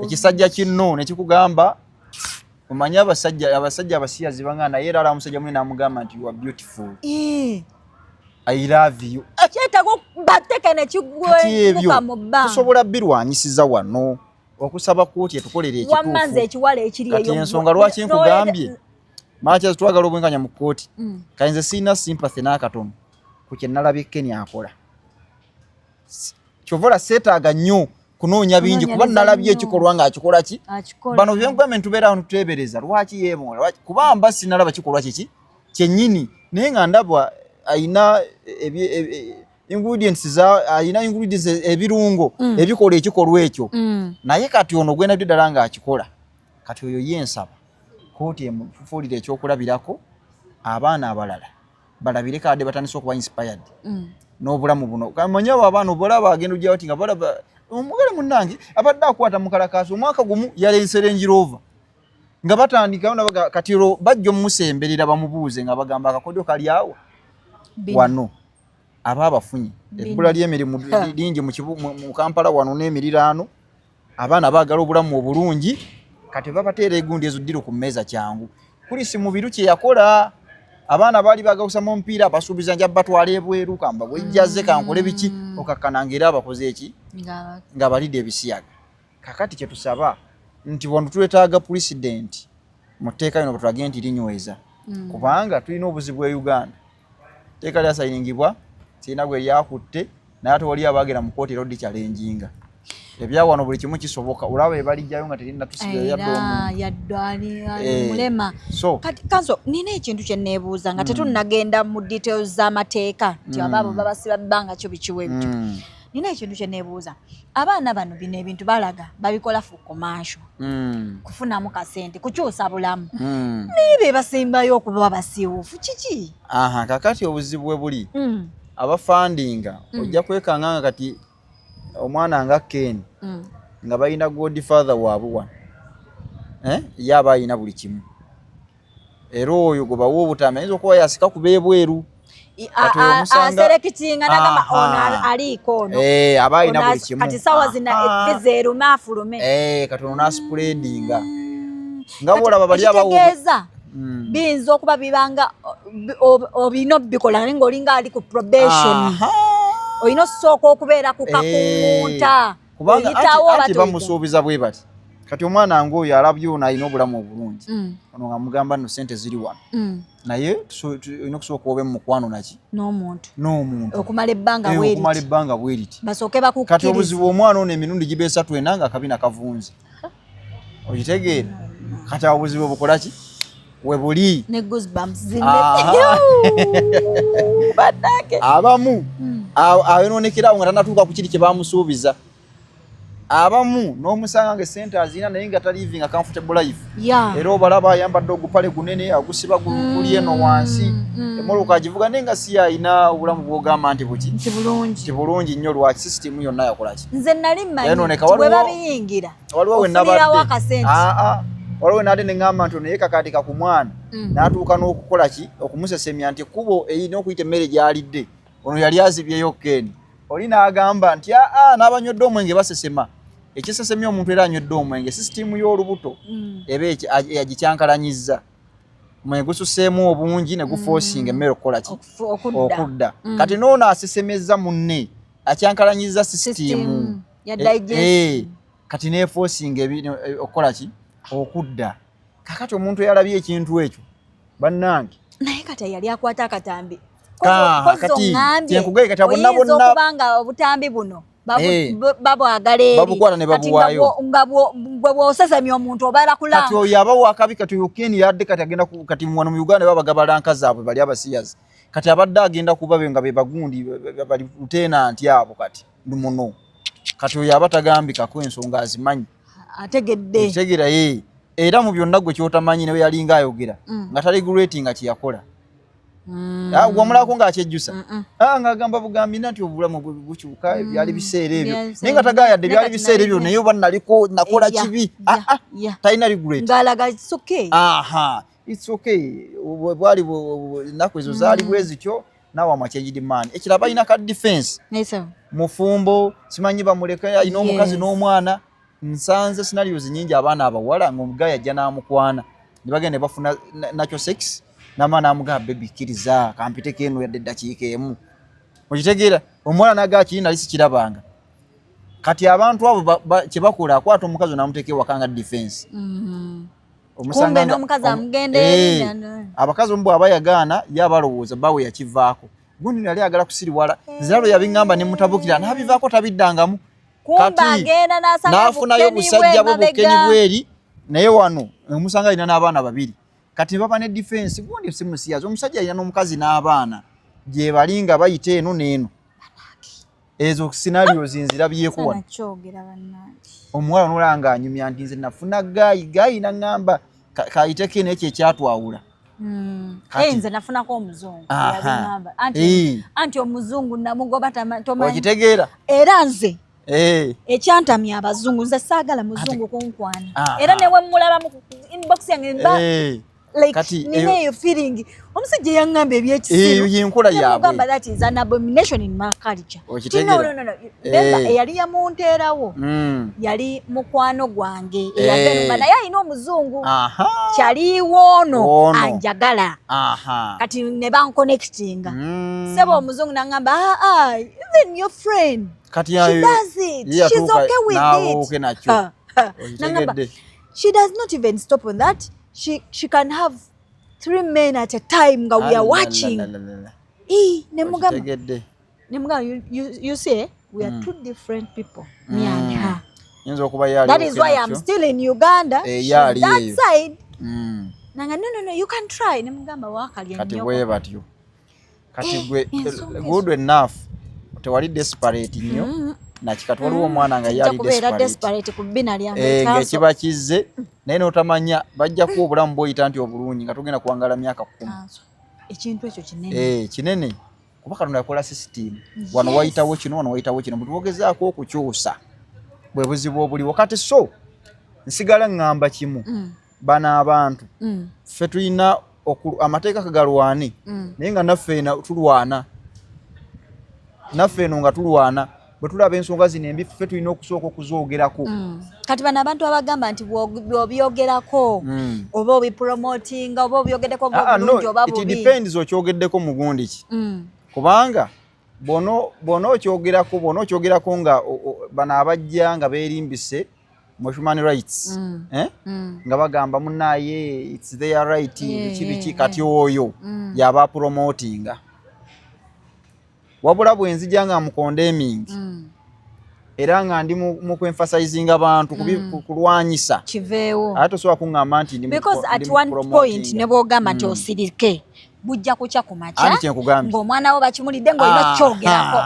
ekisajja kinno nekikugamba, omanyi abasajja abasiyazi banga, naye era ala omusajja munene namugamba nti, "You are beautiful, I love you." Kyetaaga bateke nekigwebuka mu bbanga. Tusobola birwanyisiza wano okusaba kooti etukolera ekituufu. Ekiwala ekiri eyo, ensonga lwaki nkugambye makyaz twagala obwenkanya mu kkooti. Kati nze sirina sympathy n'akatono ku kye nalabye Ken akola. Kyova ola seetaaga nnyo kunoonya bingi, kuba nalabye ekikolwa ng'akikola ki. Bano byenkugambye ntubeera awo ntuteebereza lwaki yeemoola, kuba mba sinalaba kikolwa kiki kyennyini, naye nga ndaba ayina ingredients za ayina ingredients, ebirungo ebikola ekikolwa ekyo. Naye kati ono gwenabyo ddala ng'akikola, kati oyo ye nsaba kooti emufuulire ekyokulabirako, abaana abalala balabireko adde batandise okuba inspired n'obulamu buno. Kamanyi abo abaana obalaba agenda ojja bati nga balaba omugale munnange abadde akwata mukalakaasi omwaka gumu yaleese Range Rover, nga batandika kati olwo bajja omusemberera bamubuuze nga bagamba akakodyo kali awo wano aba abafunye ebbula ly'emirimu lingi mu Kampala wano n'emiriraano. Abaana baagala obulamu obulungi, kati babateera egundi ezo ddiro ku mmeeza. Kyangu Kulisi Mubiru kye yakola, abaana baali baagala kusama omupiira, basuubiza nja batwala ebweru, kamba bwejjaze kankole biki, okakkana ng'era abakoze eki nga balidde ebisiyaga. Kakati kye tusaba nti wano twetaaga pulezidenti mu tteeka lino batulage nti linyweza, kubanga tulina obuzibu e Uganda. Tteeka lyasayiningibwa, sirina gwe lyakutte, naye ate wali abagenda mu kooti era odikyalenjinga. Ebyawano buli kimu kisoboka, olaba ebalijjayo nga terinatusibira. Yadde mulema. So kati kanso nina ekintu kye neebuuza nga tetunnagenda mu details z'amateeka nti abaabo babasiba bbanga kyo bikiwa ebityo. Nina ekintu kye neebuuza: abaana bano bino ebintu balaga babikola for commercial, kufunamu kasente, kukyusa bulamu, naye be basembayo okuba basiiwuufu kiki? Aha, kakati obuzibu bwe buli, abafandinga, ojja kwekanga nga kati omwana nga Ken nga balina godfather waabwe wano, eh? Ye aba alina buli kimu, era oyo gwe bawa obutambi ayinza okuba yasika ku beebweru. Aserekitinga nagamba ono aliiko ono. Eh, aba alina buli kimu. Kati sawa zina visa erume afulume. Eh, kati ono naspreadinga nga bwolaba bali abawo. Ekitegeeza biyinza okuba bibanga obina obikola naye ng'olinga ali ku probation, olina osooka okubeera ku kakuŋŋunta. Kubanga anti bamusuubiza bwe bati, kati omwana ngaoyo alabye ono alina obulamu obulungi, ono nga mugamba nno sente ziri wano, naye olina okusooka obe mumukwano naki n'omuntu. N'omuntu. Okumala ebbanga. Okumala ebbanga bweriti. Basooke. Kati bakukkiriza. Obuzibu omwana ono emirundi giba esatu ena nga akabina kavunze, okitegeera? Kati awo obuzibu bukola ki we buli? Ne goosebumps zine. Bannange. Abamu ayonoonekerawo nga tanatuuka ku kiri kye bamusuubiza. Abamu n'omusanga nga esente azirina naye nga talivinga comfortable life. Era obalaba ayambadde ogupale gunene agusiba guli eno wansi, emmotoka agivuga naye nga si ayina obulamu bw'ogamba nti buki. Nti bulungi. Ti bulungi nnyo. Lwaki? Sisitimu yonna yakolaki? Nze nali mmanyi Yayonooneka. nti bwe babiyingira Waliwo we ofunirawo nabadde akasente. Aa, waliwo we nabadde ne ŋŋamba nti ono ye kakatika ku mwana n'atuuka n'okukola ki, okumusesemya nti ekkubo erina okuyita emmere gy'alidde ono yali azibyeyo Ken oli n'agamba nti aa, n'abanywedde omwenge basesema. Ekisesemya omuntu era anywedde omwenge, sisitimu y'olubuto eba yagikyankalanyizza, omwenge gususeemu obungi ne guforcinga emmere okukola ki? Okudda. Okudda. Kati n'ono asesemezza munne akyankalanyiza sisitimu System ya digestion. Kati neforcinga okukola ki, okudda. Kakati omuntu eyalabye ekintu ekyo, bannange. Naye kati yali akwata akatambi. Kati kyenkugambye kati abo bonna oyinza bonna okuba nga obutambi buno babwagala eri. Babukwata ne Kati nga babuwaayo. nga gwe bw'osesemya omuntu obeera Kati kulanga. Oyo aba wakabi. Kati oyo Ken yadde kati agenda kati wano mu Uganda baba bagaba rank zaabwe bali abasiyazi. Kati abadde agenda kuba be nga be bagundi bali lieutenant abo kati muno. Kati oyo aba tagambikako, ensonga azimanyi. Ategedde. Ekitegeera ye era mu byonna gwe kyotamanyi newe yalinga ayogera nga taregulatinga kyeyakola. Ah, wamulako ng'akyejjusa? Mm-mm. Ah, ng'agamba bugambi nti obulamu bwe bukyuka, byali biseera ebyo. Byali Naye nga tagayadde naye byali kati biseera ebyo, naye oba naliko nakola kibi. Ah, ah, talina regret. Ng'alaga it's okay. Aha, it's okay. Bwali ennaku ezo zaali bwe zityo. Naawe am a changed man. Ekirala, balina ka defense. Yes, sir. Mufumbo, simanyi bamuleka, alina omukazi n'omwana. Nsanze scenarios nyingi, abaana abawala ng'omugayi ajja n'amukwana ne bagenda ne bafuna nakyo sex, n'amala n'amugamba, "Baby, kkiriza kampiteko eno yadde eddakiika emu." Okitegeera? Omuwala n'agaa kiri nali sikirabanga. Kati abantu abo kye bakola, akwata omukazi n'amuteeka ewaka nga defense. Omusanga Kumbe n'omukazi amugenda eri Abakazi omu bw'aba yagaana, ye abalowooza bawe yakivaako. Gundi yali ayagala kusiriwala, nze lwo yabiŋŋamba ne mutabukira, n'abivaako, tabiddangamu. Kumbe Kati agenda n'asanga n'afunayo bukeni busajja bwe bwe bukeni emabega. bweri, naye wano omusanga alina n'abaana babiri. Kati baba ne defense gundi si musiyazi, omusajja alina n'omukazi n'abaana gye bali nga bayita eno n'eno. Ezo scenarios nzirabyeko wano. Nakyogera, bannange. Omuwala nolaba nga anyumya nti nze nafuna guy, guy naŋŋamba kayiteko eno, ekyo ekyatwawula. Eh, nze nafunako omuzungu. Yabiŋŋamba. Anti omuzungu namugoba, tomanyi. Okitegeera? Era nze ekyantamya abazungu, nze saagala muzungu kunkwana. Era newe mulaba mu inbox yange mba like Kati nina eyo feeling omusajja yaŋŋamba ebyekisiru. Eyo yenkola yaabwe. Nemugamba that is an abomination in my culture. Okitegeera? No, no, no, no. Remember, eyali yamunteerawo yali mukwano gwange eyava, naye alina omuzungu. Kyaliwo ono Ono. anjagala. Kati ne banconnectinga. Sebo omuzungu naŋŋamba, "Ah, ah, even your friend, Kati she does it, ye she's yatuuka okay with n'abuuke it." nakyo. Ha, ha. Naŋŋamba Okitegedde? she does not even stop on that, she can have three men at a time nga we are watching. Alalalalala. Eh, nemugamba Okitegedde? nemugamba you see, eh, we are two different people, me and her. Yinza okuba ye ali That is okay why I'm nakyo. still in Uganda. Eh, She's ye ali that eyo. side. Nanga, "No, no, no, you can try." Nemugamba wakalya Kati nnyoko. bwe batyo. Kati Eh, gwe ensonga ezo. good enough, tewali desperate nnyo nakikati. Waliwo omwana nga ye Kijja ali kubeera desperate. Desperate ku bbina lyange. Eh, Kanso. ng'ekiba kizze naye n'otamanya bajja kuwa obulamu bw'oyita nti obulungi nga tugenda kuwangala myaka 10. Kanso. Ekintu ekyo kinene. Eh, kinene, kuba Katonda yakola system. Wano wayitawo kino, wano wayitawo kino, bwe tuwogezaako okukyusa bwe buzibu obuliwo kati. So nsigala ŋŋamba kimu, bano abantu ffe tulina amateeka kagalwane, naye nga naffe ena tulwana, naffe eno nga tulwana. Bwe tulaba ensonga zino embi, ffe tulina okusooka okuzoogerako. Kati bano abantu abagamba nti bw'obyogerako oba obipromotinga oba obyogeddeko Ah, ah, no, bulungi oba it bubi. depends okyogeddeko mugundi ki. Kubanga bw'ono okyogerako nga bano abajja nga beerimbise mu human rights, eh? Nga bagamba munaye it's their right, biki biki, kati oyo yaba promotinga. Wabula bwe nzija nga mucondemning era nga ndi mu kuemphasizinga bantu kulwanyisa, Kiveewo. ate tosobola kuŋŋamba nti ndi mu Because at ndi mu one promotinga. point ne bw'ogamba nti osirike, bujja kukya ku makya Anti kyenkugambye. ng'omwana wo bakimulidde, ng'olina okyogerako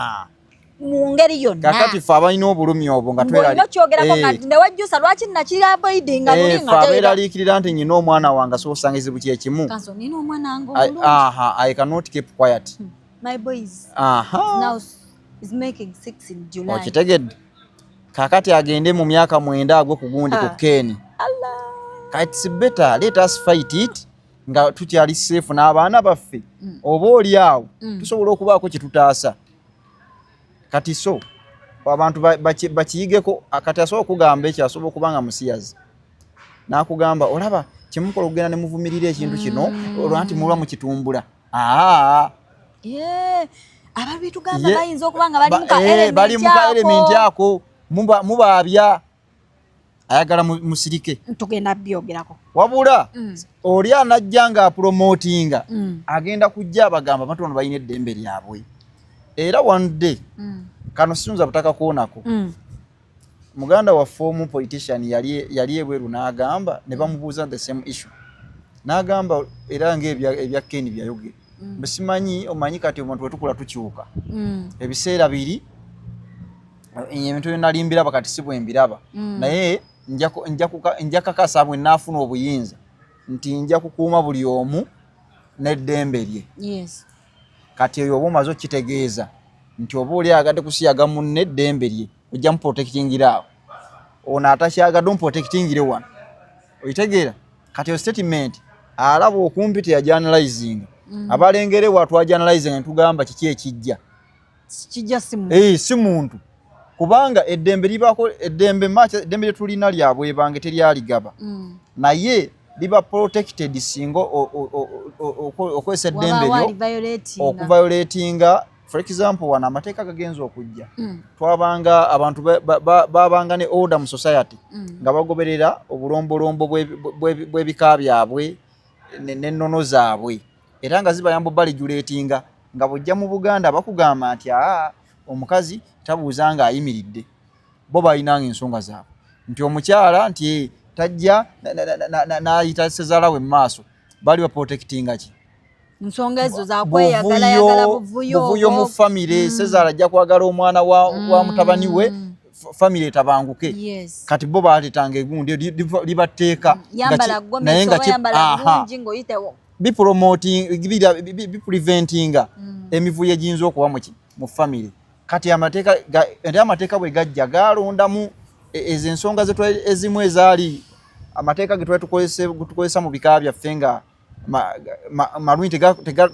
mu ngeri yonna. Kakati ffe abalina obulumi obwo nga Ng'olina okyogerako nga newejjusa lwaki nakiavoidinga luli Eh, nga ffe teera. abeeraliikirira nti nyina omwana wange asobola osanga ekizibu kyekimu. Kanso nina omwana wange omulungi. Aha, I cannot keep quiet. My boy is now is making 6 in July. Okitegedde? Kakati agende mu myaka 9 agwe ku gundi ku keeni. Allah. Kati it's better let us fight it nga tukyali safe n'abaana baffe, oba oli awo tusobola okubaako kye tutaasa. Kati so abantu bakiyigeko. Kati asobola okugamba ekyo, asobola okuba nga musiyazi n'akugamba, "Olaba kyemukola okugenda ne muvumirira ekintu kino olwa nti muba mukitumbula." Aa. Yeah. Ababitugamba bayinza okuba nga bali mu ka Eh, bali mu ka element element ako. Ako mubaabya ayagala musirike. Tugenda byogerako. Wabula oli anajja nga apromotinga, agenda kujja abagamba abantu bano balina eddembe lyabwe. Era one day kano siyinza butakakoonako. Muganda waffe omu politician yali ebweru n'agamba, ne bamubuuza the same issue, n'agamba era ngaebya ebya Ken byayogera. Simanyi, omanyi kati omuntu wetukula tukyuka. Ebiseera biri ebintu byenali mbiraba kati si bwe mbiraba. Naye nja kakasa bwe naafuna obuyinza nti nja kukuuma buli omu n'eddembe lye. Kati eyo oba omaze okitegeeza nti oba oli ayagadde kusiyaga munne, eddembe lye, ojja muprotectingira awo, ono atakyagadde omuprotectingire wano, okitegeera? Kati eyo statement alaba okumpi teyagianalyzinga. Abalengere wa twagianalyzinga netugamba kiki ekijja. Kijja si muntu. Eh, si muntu, kubanga eddembe libaako eddembe macha, eddembe lyetulina lya bwebange, teryaligaba. Naye liba protected singa okozesa eddembe Wabaawo lyo aliviolatinga. Okuviolatinga. For example, wano amateeka gagenza okujja, twabanga abantu babanga ne order mu society nga bagoberera obulombolombo bw'ebika byabwe n'ennono zaabwe, era nga zibayamba obaregulatinga. Nga bw'ojja mu Buganda bakugamba nti aa, omukazi tabuuza nga ayimiridde. Bo balinanga ensonga zaabwe nti omukyala nti tajja n'ayita sezaala we mu maaso. Baali baprotectinga ki? Nsonga ezo zakweyagala yagala, buvuyo. Buvuyo mu famire. Sezaala ajja kwagala omwana wa mutabani we, famire etabanguke. Kati bo baleetanga egundi liba tteeka. Yambala gomesi oba yambala bulungi ng'oyitawo. Bipromoting, bipreventinga emivuyo egiyinza okuba mu famire. Kati amateeka ate amateeka bwe gajja galondamu ezo ensonga ezimu ezaali amateeka ge twali tukozesa mu bika byaffe nga malungi,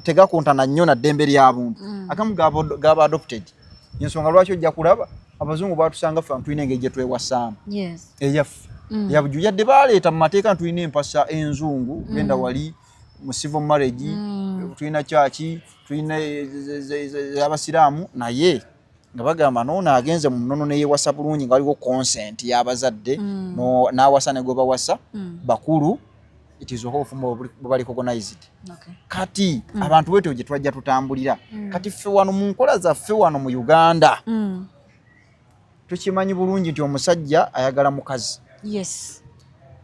tegakontana nnyo na ddembe lya buntu. Akamu gaba adopted. Ensonga lwaki ojja kulaba abazungu batusanga ffe tulina engeri gye twewasaamu eyaffe eyabuju, yadde baleeta mu mateeka tulina empasa enzungu, genda wali mu civil marriage, tulina kyaki, tulina abasiraamu, naye nga bagamba noono agenze mu nnono neyewasa bulungi nga waliwo consent y'abazadde, n'awasa ne gwe bawasa bakulu, it is obufumbo buba recognized. Kati abantu bwetyo gye twajja tutambulira. Kati ffe wano mu nkola zaffe wano mu Uganda tukimanyi bulungi nti omusajja ayagala mukazi.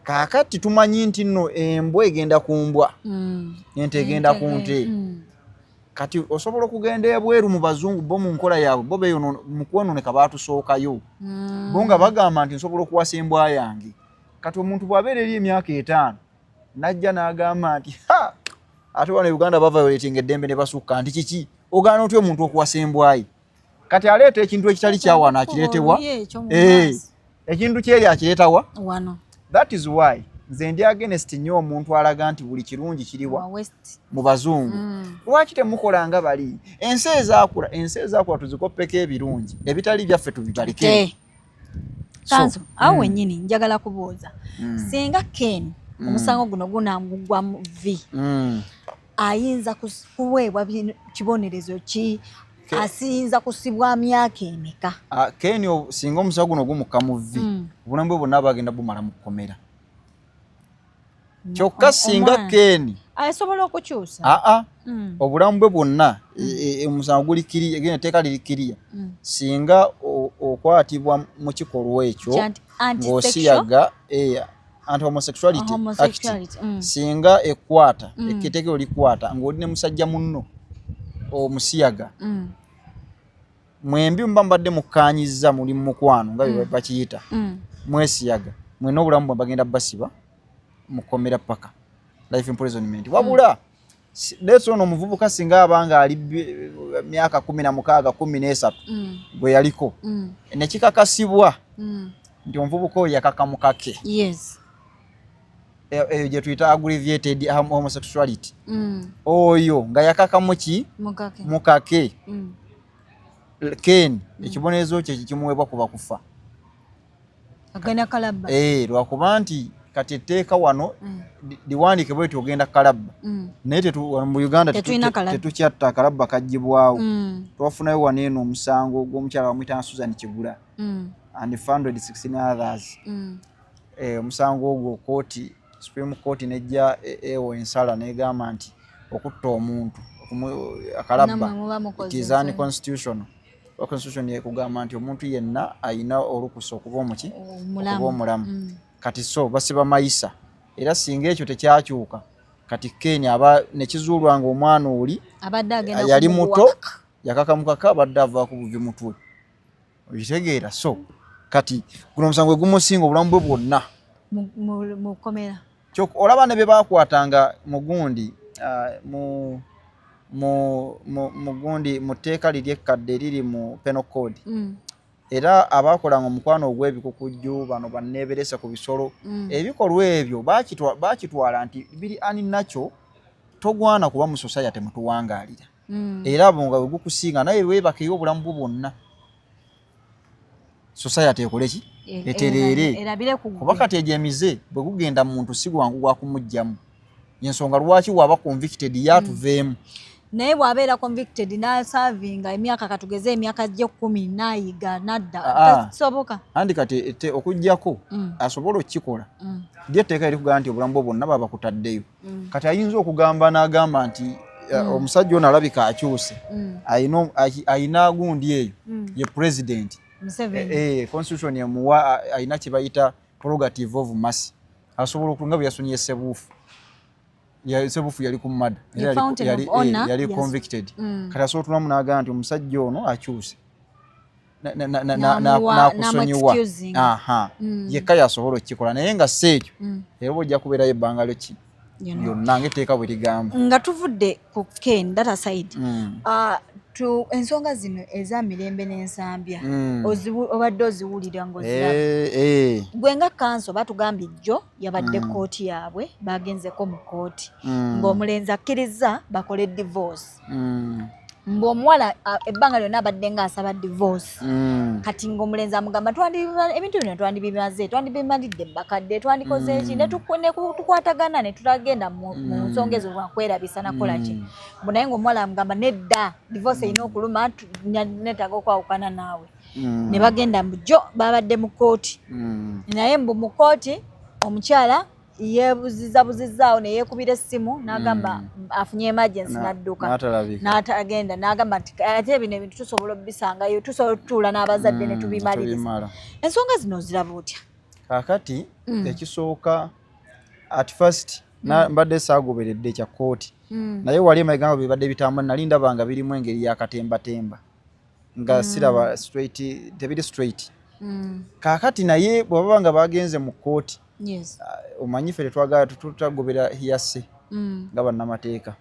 Kaakati tumanyi nti nno embwa egenda ku mbwa, ente egenda ku nte. Kati osobola okugenda ebweru mu bazungu, bo mu nkola yaabwe bo mu kwononeka baatusookayo. Bo nga bagamba nti nsobola okuwasa embwa yange. Kati omuntu bw'abeera eri emyaka 50 najja n'agamba nti ha, ate wano e Uganda baviolatinga eddembe ne basukka nti kiki, ogaana otya omuntu okuwasa embwa ye? Kati aleeta ekintu ekitali kyawano, akireetewa ekintu kyeri akireetawa. Wano. That is why nze ndi against nnyo omuntu alaga nti buli kirungi kiriwa mu bazungu. Lwaki temukola nga bali ensi ezaakula? Ensi ezaakula tuzikoppeko ebirungi, ebitali byaffe tubibaleke. Kanso awo wennyini njagala kubuuza, singa Ken omusango guno gunagugwa mu v, ayinza kuweebwa kibonerezo ki? Asiyinza kusibwa myaka emeka? Ah, Ken singa omusango guno gumukka mu vvi, obulamu bwe bwonna bagenda bumala mu kkomera. Kyokka singa Ken asobola okukyusa? Aa, obulamu bwe bwonna, omusango guli kiriya, egenda etteeka liri kiriya. Singa okwatibwa mu kikolwa ekyo ng'osiyaga, anti homosexuality act, singa ekwata, etteeka eryo likwata ng'oli ne musajja munno omusiyaga, mwembi muba mubadde mukkaanyizza, muli mu mukwano nga bwe bakiyita, mwesiyaga mwena, obulamu bwe bagenda basiba mukomera paka life imprisonment. Wabula leeta ono omuvubuka singa aba nga ali myaka 16, 13 gwe yaliko, nekikakasibwa nti omuvubuka oyo yakaka mukake, eyo gye tuyita aggravated homosexuality, oyo nga yakaka muki? Mukake. Mukake. Ken ekibonerezo kye kimuweebwa kuba kufa. Agenda kalabba. Eh, lwakuba nti kati etteeka wano liwandiike bweti, ogenda kalabba, naye wano mu Uganda Tetulina kalabba. Tetukyatta, kalabba kaggyibwawo. Twafunayo wano eno omusango gw'omukyala bamuyita Susan Kigula and 416 others. Eh, omusango ogwo kooti, Supreme Court nejja ewo ensala negamba nti okutta omuntu akalabba Nammwe muba mukoze it is ensonyi. unconstitutional. Oba constitution yekugamba nti omuntu yenna ayina olukusa okuba omuki? Omulamu. Okuba omulamu. Kati so basiba mayisa, era singa ekyo tekyakyuka, kati Ken aba nekizuulwa nga omwana oli Abadde agenda Yali kumuwa. muto, yakakamukaka, abadde avaako buvi mutwe, okitegeera? So kati guno omusango gwe gumusinga obulamu bwe bwonna Mu kkomera. Olaba ne bye bakwatanga mu gundi, mu mu mu mu gundi, mu tteeka liri ekkadde eriri mu penal code, era abakolanga omukwano ogw'ebikukujju, bano banneeberesa ku bisolo, ebikolwa ebyo bakitwala nti biri unnatural, togwana kuba mu society mutuwangaalira. Era abo nga bwe gukusinga, naye weebakeyo obulamu bwo bwonna, society ekole ki? Etereere. Erabire ku Kuba kati egyo emize bwe gugenda mu muntu, si gwangu gwa kumuggyamu. Yensonga lwaki waba convicted yatuveemu. Naye bw'abeera convicted n'aservinga emyaka, katugeze emyaka gye 10, n'ayiga n'adda, tasoboka? Andi kati okuggyako asobola okukikola. Lyo etteeka erikugamba nti obulamu bwo bwonna baba bakutaddeyo. Kati ayinza okugamba n'agamba nti omusajja ono alabika akyuse, ayina gundi eyo, ye president. Museveni. Constitution emuwa, ayina kye bayita prerogative of mercy, asobola nga bwe yasonyiye Sebuufu. Sebuufu yali ku murder. The fountain of honor, Yali yes. convicted. Kati asobola otulamu n'agamba nti omusajja ono akyuse, N'akusonyiwa. N'akusonyiwa. N'amu-excusing. Aha. Yekka yasobola okukikola, naye nga si ekyo, era oba ojja kubeerayo ebbanga lyo ki Yonna. lyonna ng'etteeka bwe ligamba. Nga tuvudde ku Ken that aside, ensonga zino eza Mirembe n'Ensambya, obadde oziwulira ng'oziraba? Eh. Gwe nga counsel, batugambye jjo yabadde kooti yaabwe, bagenzeko mu kooti, ng'omulenzi akkiriza bakole divorce, ng'omuwala ebbanga lyonna abadde ng'asaba divorce. Kati ng'omulenzi amugamba, ebintu bino twandibimaze, twandibimalidde mu bakadde, twandikoze eki, ne tukwatagana ne tutagenda mu nsonga ezo lwakwerabisa nakola ki. Mbu naye ng'omuwala amugamba, nedda, divorce erina okuluma, neetaaga okwawukana naawe. Ne bagenda mu jjo babadde mu kooti. Naye mbu mu kooti omukyala yeebuziza buzizaawo ne yeekubira essimu n'agamba afunye emergency, n'adduka. N'atalabika. N'atagenda, n'agamba nti ate bino ebintu tusobola obisangayo, tusobola otutuula n'abazadde ne tubimaliriza. Tubimala. Ensonga zino oziraba otya? Kaakati ekisooka, at first mbadde saagoberedde ekya kooti, naye wali emabega nga bibadde bitambula, nali ndaba nga birimu engeri y'akatembatemba, nga siraba straight, tebiri straight. Kaakati naye bwe baba nga bagenze mu kooti, omanyi ffe tetwagala, tutagobera hearsay nga bannamateeka.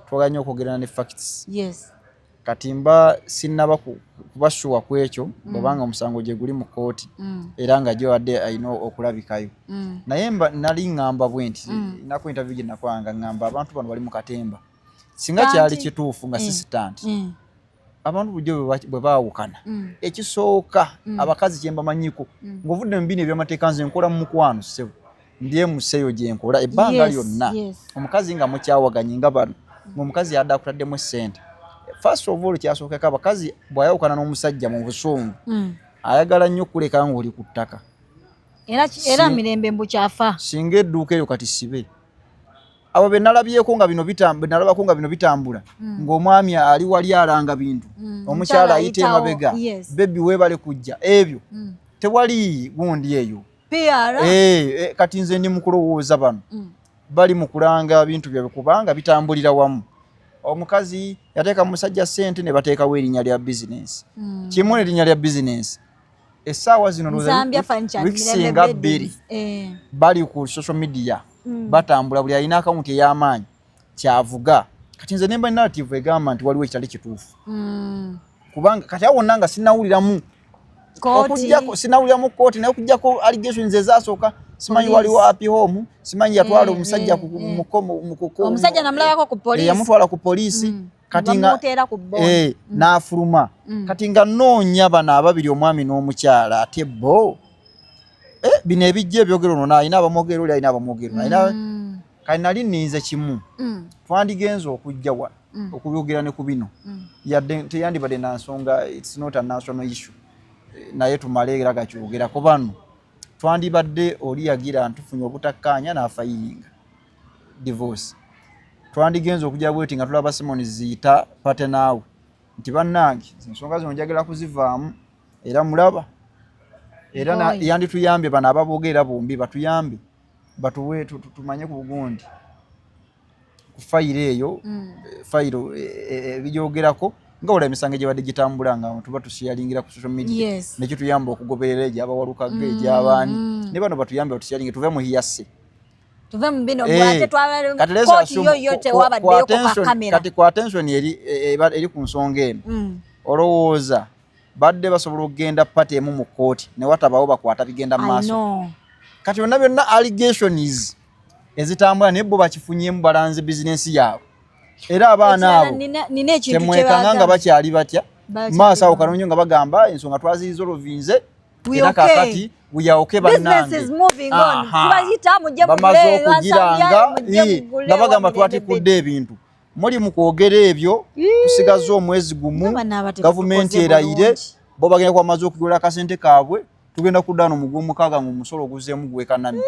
Twagala nnyo okwogerana ne facts. Kati mba sinnaba kuba sure ku ekyo, bwebanga omusango gye guli mu kooti, era nga gyewadde alina okulabikayo. Naye mba nali ŋŋamba bwe nti, naku interview gye nakwanga, ŋŋamba abantu bano bali mu katemba. Singa kyali kituufu nga si stunt, abantu bulijjo bwe baawukana, ekisooka abakazi kye mbamanyiko, ng'ovudde mu bino ebyamateeka, nze nkola mu mukwano, ssebo, ndi emuseeyo gye nkola ebbanga lyonna. Omukazi nga mukyawaganye nga bano, ng'omukazi yadde akutaddemu essente, first of all kyasookeko, abakazi bw'ayawukana n'omusajja mu busungu, ayagala nnyo okuleka ng'oli ku ttaka. Era Mirembe mbu kyafa. Singa edduuka eryo kati sibe abo be nalabyeko nga bino nalabako nga bino bitambula, ng'omwami ali wali alanga bintu, omukyala Omukyala ayita ayitawo, emabega, "Baby, weebale kujja," ebyo tewali gundi eyo. PR. Kati nze ndi mu kulowooza bano bali mu kulanga bintu byabwe, kubanga bitambulira wamu. Omukazi yateeka mu musajja ssente, ne bateekawo erinnya lya bizinensi, kimu erinnya lya bizinensi essaawa zino ndowooza Nsambya Furniture, wiiki Mirembe singa Beddings. 2 bali ku social media, batambula, buli alina akawunti ey'amaanyi kyavuga. Kati nze nemba narrative egamba nti waliwo ekitali kituufu, kubanga kati awo wonna nga sinnawuliramu Kooti. okuggyako sinawuliramu kooti, naye okuggyako allegations ezasooka, simanyi Police. waliwo Happy Home, simanyi yatwala omusajja Omusajja namulabako ku police. Yamutwala ku poliisi. Kati nga Bamuteera ku bond. N'afuluma. Kati nga noonya bano ababiri, omwami n'omukyala, ate bo bino ebijja ebyogero, ono alina abamwogera, oli alina abamwogera, alina. Kati nali nninze kimu, twandigenze okujja wano okubyogera ne ku bino, yadde teyandibadde na nsonga, it's not a national issue. Naye tumale era gakyogerako bano, twandibadde oli yagira ntufunye obutakkaanya n'afilinga divorce, twandigenze okujja bweti nga tulaba Simon ziyita pate naawe nti bannange ensonga zino njagala kuzivaamu, era mulaba era yandituyambye bano ababoogera bombi batuyambe, batuwe tumanye ku bugundi. Ku fayiro eyo, fayiro ebigyogerako nga olaba emisango egibadde gitambula nga tuba tusharingira ku social media, nekituyamba okugoberera egyabawalukaga, egyabaani, ne bano batuyambe batusharinge tuve mu hearsay. Tuve mu bino ate kooti yo yo tewabaddeyo ku kamera. Kati ku attention eri ku nsonga eno, olowooza badde basobola okugenda party emu mu kooti ne watabawo bakwata bigenda mu maaso? Kati byonna byonna allegations ezitambula, naye bo bakifunyemu, balanze bizinensi yaabwe. Era abaana abo temwekanga nga bakyali batya maaso awo kanonyo nga bagamba ensonga twaziresolvinze era kakati buyaoke. Bannange, bamaze okugiranga nga bagamba twatikudde ebintu. Muli mu kwogera ebyo, tusigaze omwezi gumu gavumenti erayire. Bo bagenda kwamaze okugula akasente kaabwe, tugenda kuddaano mu gwomukaaga nga omusolo oguzeemu gwekanami,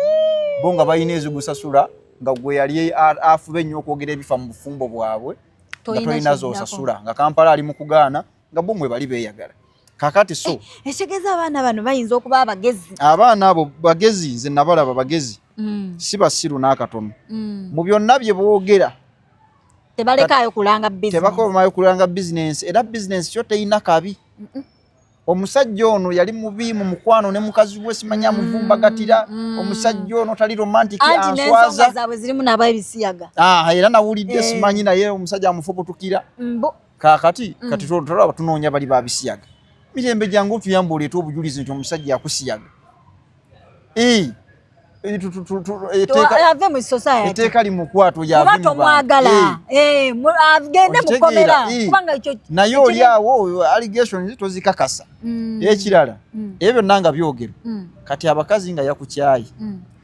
bo nga balina ezigusasula, nga gwe yali afuba ennyo okwogera ebifa mu bufumbo bwabwe nga tolina zosasula, nga Kampala ali mu kugaana, nga bo mwe bali beeyagala kakati. So ekitegeeza abaana bano bayinza okuba abagezi. Abaana abo bagezi, nze nabalaba bagezi, si basiru n'akatono. Mu byonna bye boogera tebalekaayo kulanga business. Tebakomayo kulanga bizinensi, era bizinensi kyo teyina kabi. Omusajja ono yali mubi mu mukwano ne mukazi we, simanya amuvumbagatira. Omusajja ono tali romantic, anti n'ensonga answaza. Zaabwe zirimu n'ab'ebisiyaga. Ah, era nawulidde, simanyi, naye omusajja amufubutukira. Mbu Kaakati kati tolaba tunoonya bali babisiyaga. Mirembe, jangu otuyamba oleete obujulizi nti omusajja akusiyaga. Eh, ave mu society. Etteeka limukwata oyo kuba ave mu bantu. Tomwagala. Agende Okitegeera? mukomera kubanga ekyo Naye oli awo allegations tozikakasa. Ekirala, ebyo byonna nga byogerwa, kati abakazi nga yakukyayi,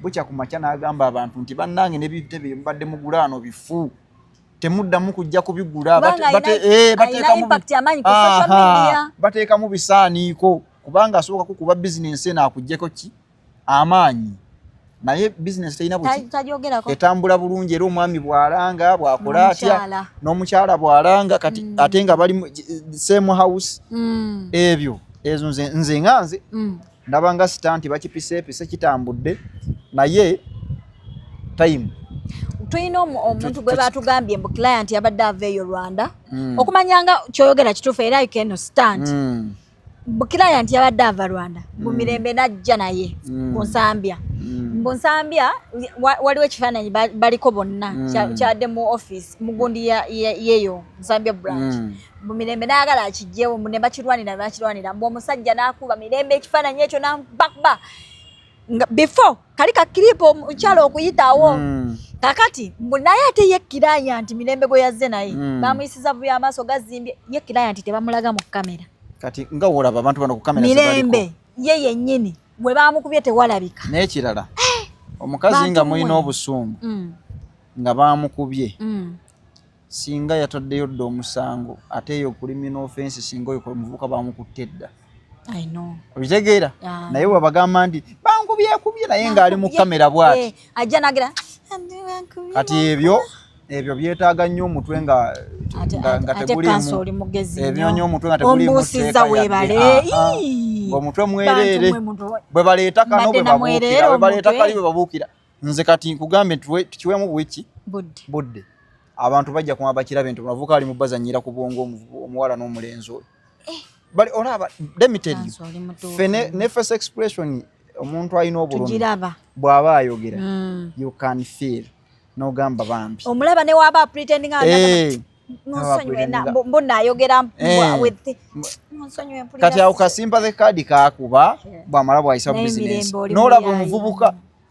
bukya ku makya n'agamba abantu nti bannange n'ebitebe mbadde mugulaano bifu, temuddamu kujja kubigula. Kubanga alina impact amaanyi ku social media. Bateekamu bisaaniiko kubanga asooka kukuba bizinensi eno akuggyeko ki amaanyi, naye bizinensi terina buki Tagyogerako. Etambula bulungi, era omwami bw'alanga bw'akola atya N'omukyala. N'omukyala bw'alanga kati ate nga bali mu same house. Ebyo ezo nze nga nze ndaba nga stunt, bakipiseepise kitambudde, naye time Tulina omuntu gwe batugambye mbu client yabadde ava eyo Rwanda. Okumanya nga kyoyogera kituufu, era you can stand. Mbu client yabadde ava Rwanda, mbu Mirembe najja naye ku Nsambya. Mbu Nsambya waliwo ekifaananyi baliko bonna, kyadde mu office mugundi yeyo Nsambya branch. Mbu Mirembe n'ayagala akijjewo, mbu ne bakirwanira, ne bakirwanira, mbu omusajja n'akuba Mirembe ekifaananyi ekyo n'abakuba nga before kali ka clip omukyala okuyitawo. Kakati mbu naye ate ye client Mirembe gwe yazze naye bamuyisiza bubi, amaaso gazimbye. Ye client tebamulaga mu kamera. Kati nga wolaba abantu bano ku kamera zebaliko. Mirembe ye yennyini bwe bamukubye tewalabika. N'ekirala, omukazi Bantu nga mulina mmwe. obusungu nga bamukubye, singa yataddeyo dda omusango ate eyo criminal offense, singa oyo omuvubuka bamukutte dda. I know. Okitegeera? Naye webagamba nti bankubyekubye naye ng'ali mu kamera bw'ati, Ajja nagira kati ebyo byetaaga nnyo omutwe nga nga ate teguliimu kanso oli mugezi nnyo. Ebyonya omutwe nga teguliimu Ombuusizza tteeka yadde. weebale. Aha. Ii. Ng'omutwe mwereere. Bantu mwe Bwe baleeta kano Mbadde bwe babuukira, namwereere bwe baleeta omutwe. kali bwe babuukira. Nze kati nkugambye nti tukiweemu bwiki Budde. Budde abantu bajja kuma bakirabe nti omuvubuka ali mu bazannyira ku bwongo omuwala n'omulenzi oyo bali olaba. Let me tell you, Kanso oli mutuufu. ffe ne face expression, omuntu alina obulumi Tugiraba. bw'aba ayogera, you can feel n'ogamba bambi. Omulaba ne waba pretending munsonyiwe mbu naayogera munsonyiwe mpulira. Kati awo kasimpa the card kakuba bwamala bwayisa Naye business Mirembe oli n'olaba muyaayi.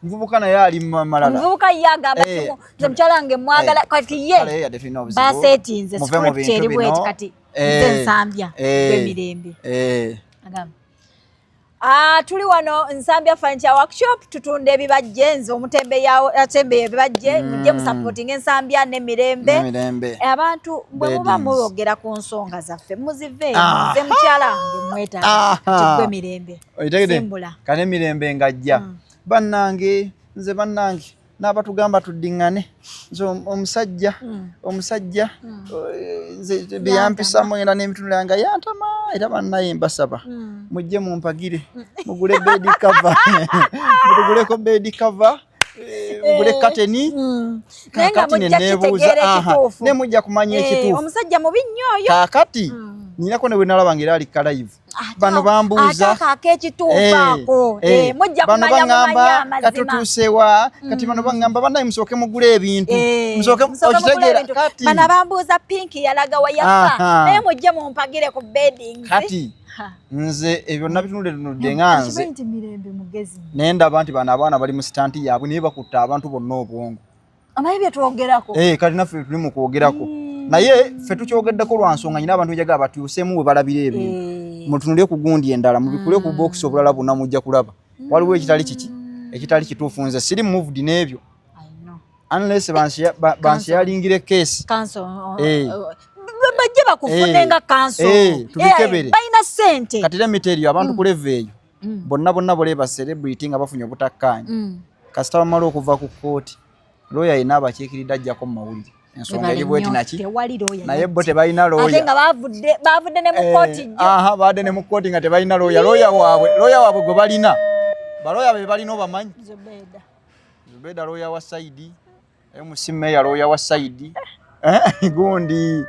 omuvubuka naye ali malala. Omuvubuka ye agamba, "Nze mukyala wange mwagala." Kati ye Kale yadde tulina obuzibu. basetinze Muve mu script bintu eri bweti bino. kati nze Nsambya gwemirembe agamba. Ah, tuli wano Nsambya Furniture Workshop, tutunda ebibajje. Nze omutembe atembeya ebibajje, mujje musupporting Ensambya n'Emirembe. N'Emirembe. Abantu bwe muba Beddings. mwogera ku nsonga zaffe muzive. Aha. Nze mukyala wange mwetaaga. Aha. Kigwe Mirembe. Oyitegedde? Simbula. Kane Mirembe ng'ajja, bannange, nze bannange n'abatugamba tuddiŋŋane, nze omusajja nze byampisamu era n'emitunula nga yantama, era bannaye mbasaba mujje mumpagire mugule bed cover, mutuguleko bed cover. ngule kateni. Naye nga Kaakati ne mujja neebuuza, kitegeera aha, ekituufu. ne mujja kumanya ekituufu. Omusajja mubi nnyo oyo. Kaakati ninako ne bwe nalaba ng'era ali kalive, bano bambuuza Ate ako ak'ekituufu ako. Mujja bano kumanya, mumanye baŋŋamba amazima. Katutuusewa kati bano baŋŋamba, bannaye musooke mugule ebintu, musooke Musooke mugule okitegeera ebintu. Kati Bano abambuuza Pinki yalaga wa yafa, naye mujje mumpagire ku beddings. Kati nze ebyo nabitunudde nga nze Kimanyi nti Mirembe mugezi. Naye ndaba nti bano abaana bali mu stunt yaabwe, naye bakutta abantu bonna obwongo. Omanyi bye twogerako. Kati naffe tuli mu kwogerako, naye ffe tukyogeddeko lwa nsonga nyina abantu njagala batuuseemu we balabira ebintu. Mutunule ku gundi endala, mubikule ku bokisi obulala bwonna, mujja kulaba waliwo ekitali kiki, ekitali kituufu. Nze siri moved n'ebyo I know. unless bansharingire case. Counsel, bajje bakufune nga counsel. Tubikebere. Balina ssente. Kati let me tell you, abantu ku level eyo bonna bonna boleba celebrity nga bafunye obutakkaanya, kasita bamala okuva ku kkooti, looya yina abakiikiridde ajjako mu mawulire ensonga eri bweti naki. Tewali looya. Naye bo tebalina Ate looya. nga bavudde ne mu kkooti jjo. Aha, baadde ne mu kkooti nga tebalina looya. Looya waabwe gwe balina, balooya be balina obamanyi? Zubeda. Zubeda looya wa side, MC Meya looya wa side, gundi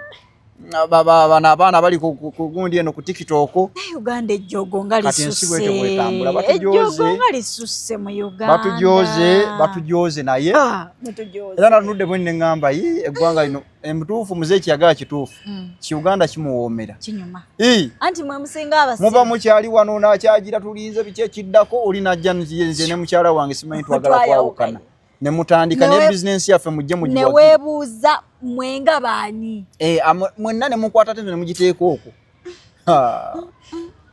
bano abaana bali ku gundi eno ku TikTok. Naye Uganda ejjogo nga Kati ensi lisusse. bwetyo bwetambula, batujooze. Ejjogo nga lisusse mu Uganda. Batujoze, batujoze naye Ah, mutujoze. era natunudde bwe ne ŋŋamba, yi eggwanga lino emutuufu muzeeyi kyeyagala kituufu, ki Uganda kimuwoomera. Kinyuma. Ii, Anti mwe musinga abasiru. Muba mukyali wano nakyagira tulinze biki ekiddako, oli najja nze ne mukyala wange simanyi twagala Twayawukanye. kwawukana, ne mutandika ne bizinensi yaffe mujje Ne mugiwagire. weebuuza mwenga baani. Eh, mwenna ne mukwata tezo ne mugiteeka okwo. Ha.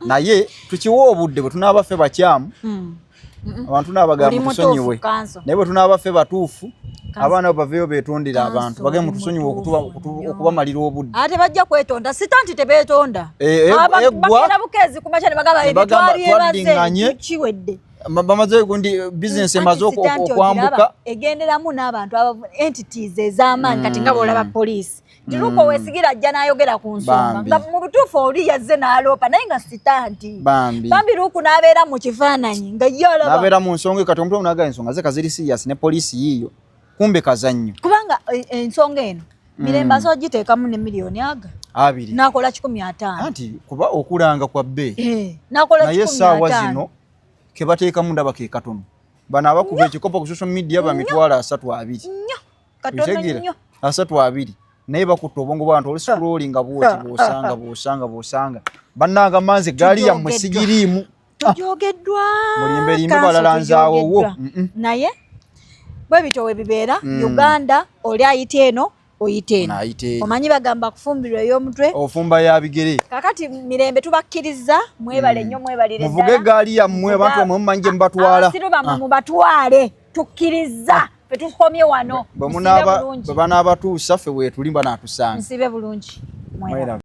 Naye tukiwa obudde, bwe tunaaba ffe bakyamu, abantu naabagamba Oli mutuufu, mutusonyiwe, Kanso. naye bwe tunaaba ffe batuufu, abaana bo baveeyo beetondera abantu, bagende Oli mutusonyiwe mutuufu nnyo. okubamalira obudde. Ate bajja kwetonda, sita nti tebeetonda. Eggwa. Bakeera bukeezi ku makya ne bagamba Ne bagamba, ebitwabyebaze twaddiŋŋanye. Kiwedde. Bamaze gundi bizinesi emaze Anti sita nti okwambuka. ogiraba, egenderamu n'abantu entities ez'amaanyi. Kati nga bw'olaba poliisi tiruko weesigira ajja n'ayogera ku nsonga Bambi. nga mu butuufu oli yazze n'aloopa, naye nga stunt. Bambi. Bambi Luuku n'abeera mu kifaananyi nga ye alaba. Nabeera mu nsonga, kati omuntu naga ensonga ze kaziri serious ne poliisi yiiyo, kumbe kazannyo. Kubanga ensonga eno Mirembe asobola giteekamu ne miliyoni aga 20. N'akola 150. Anti kuba okulanga kwa bbeeyi. N'akola Naye kikumi essaawa ataano. zino kebateekamu ndaba ke katono. Bano abakuba ekikopo ku social media ba 320,000. Nnyo katono. Okitegeera? Nnyo. 30, 20, naye bakutta obwongo bw'abantu. Oli scrollinga bwoti, bw'osanga bw'osanga bw'osanga bannanga manzi gaali yammwe Tujogeddwa. sigiriimu. Tujogeddwa. Mulimbe limbe Kanso balala nzaawowo. tujogeddwa. Naye bwe bityo we bibeera. Uganda oli ayita eno, oyita eno. Naayita eno. Omanyi bagamba kufumbirwa ey'omutwe. Ofumba ya bigere. Kakati Mirembe tubakkiriza, mwebale nnyo, mwebalire Muvuge ddala. egaali yammwe, abantu bamwe mumanyi gye mubatwala. Abasiru bammwe mubatwale, tukkiriza fe tukomye wano. Bwe Musibe munaaba bulungi. bwe banaabatuusa ffe weetuli banaatusanga. Musibe bulungi. Mweraba. Mweraba.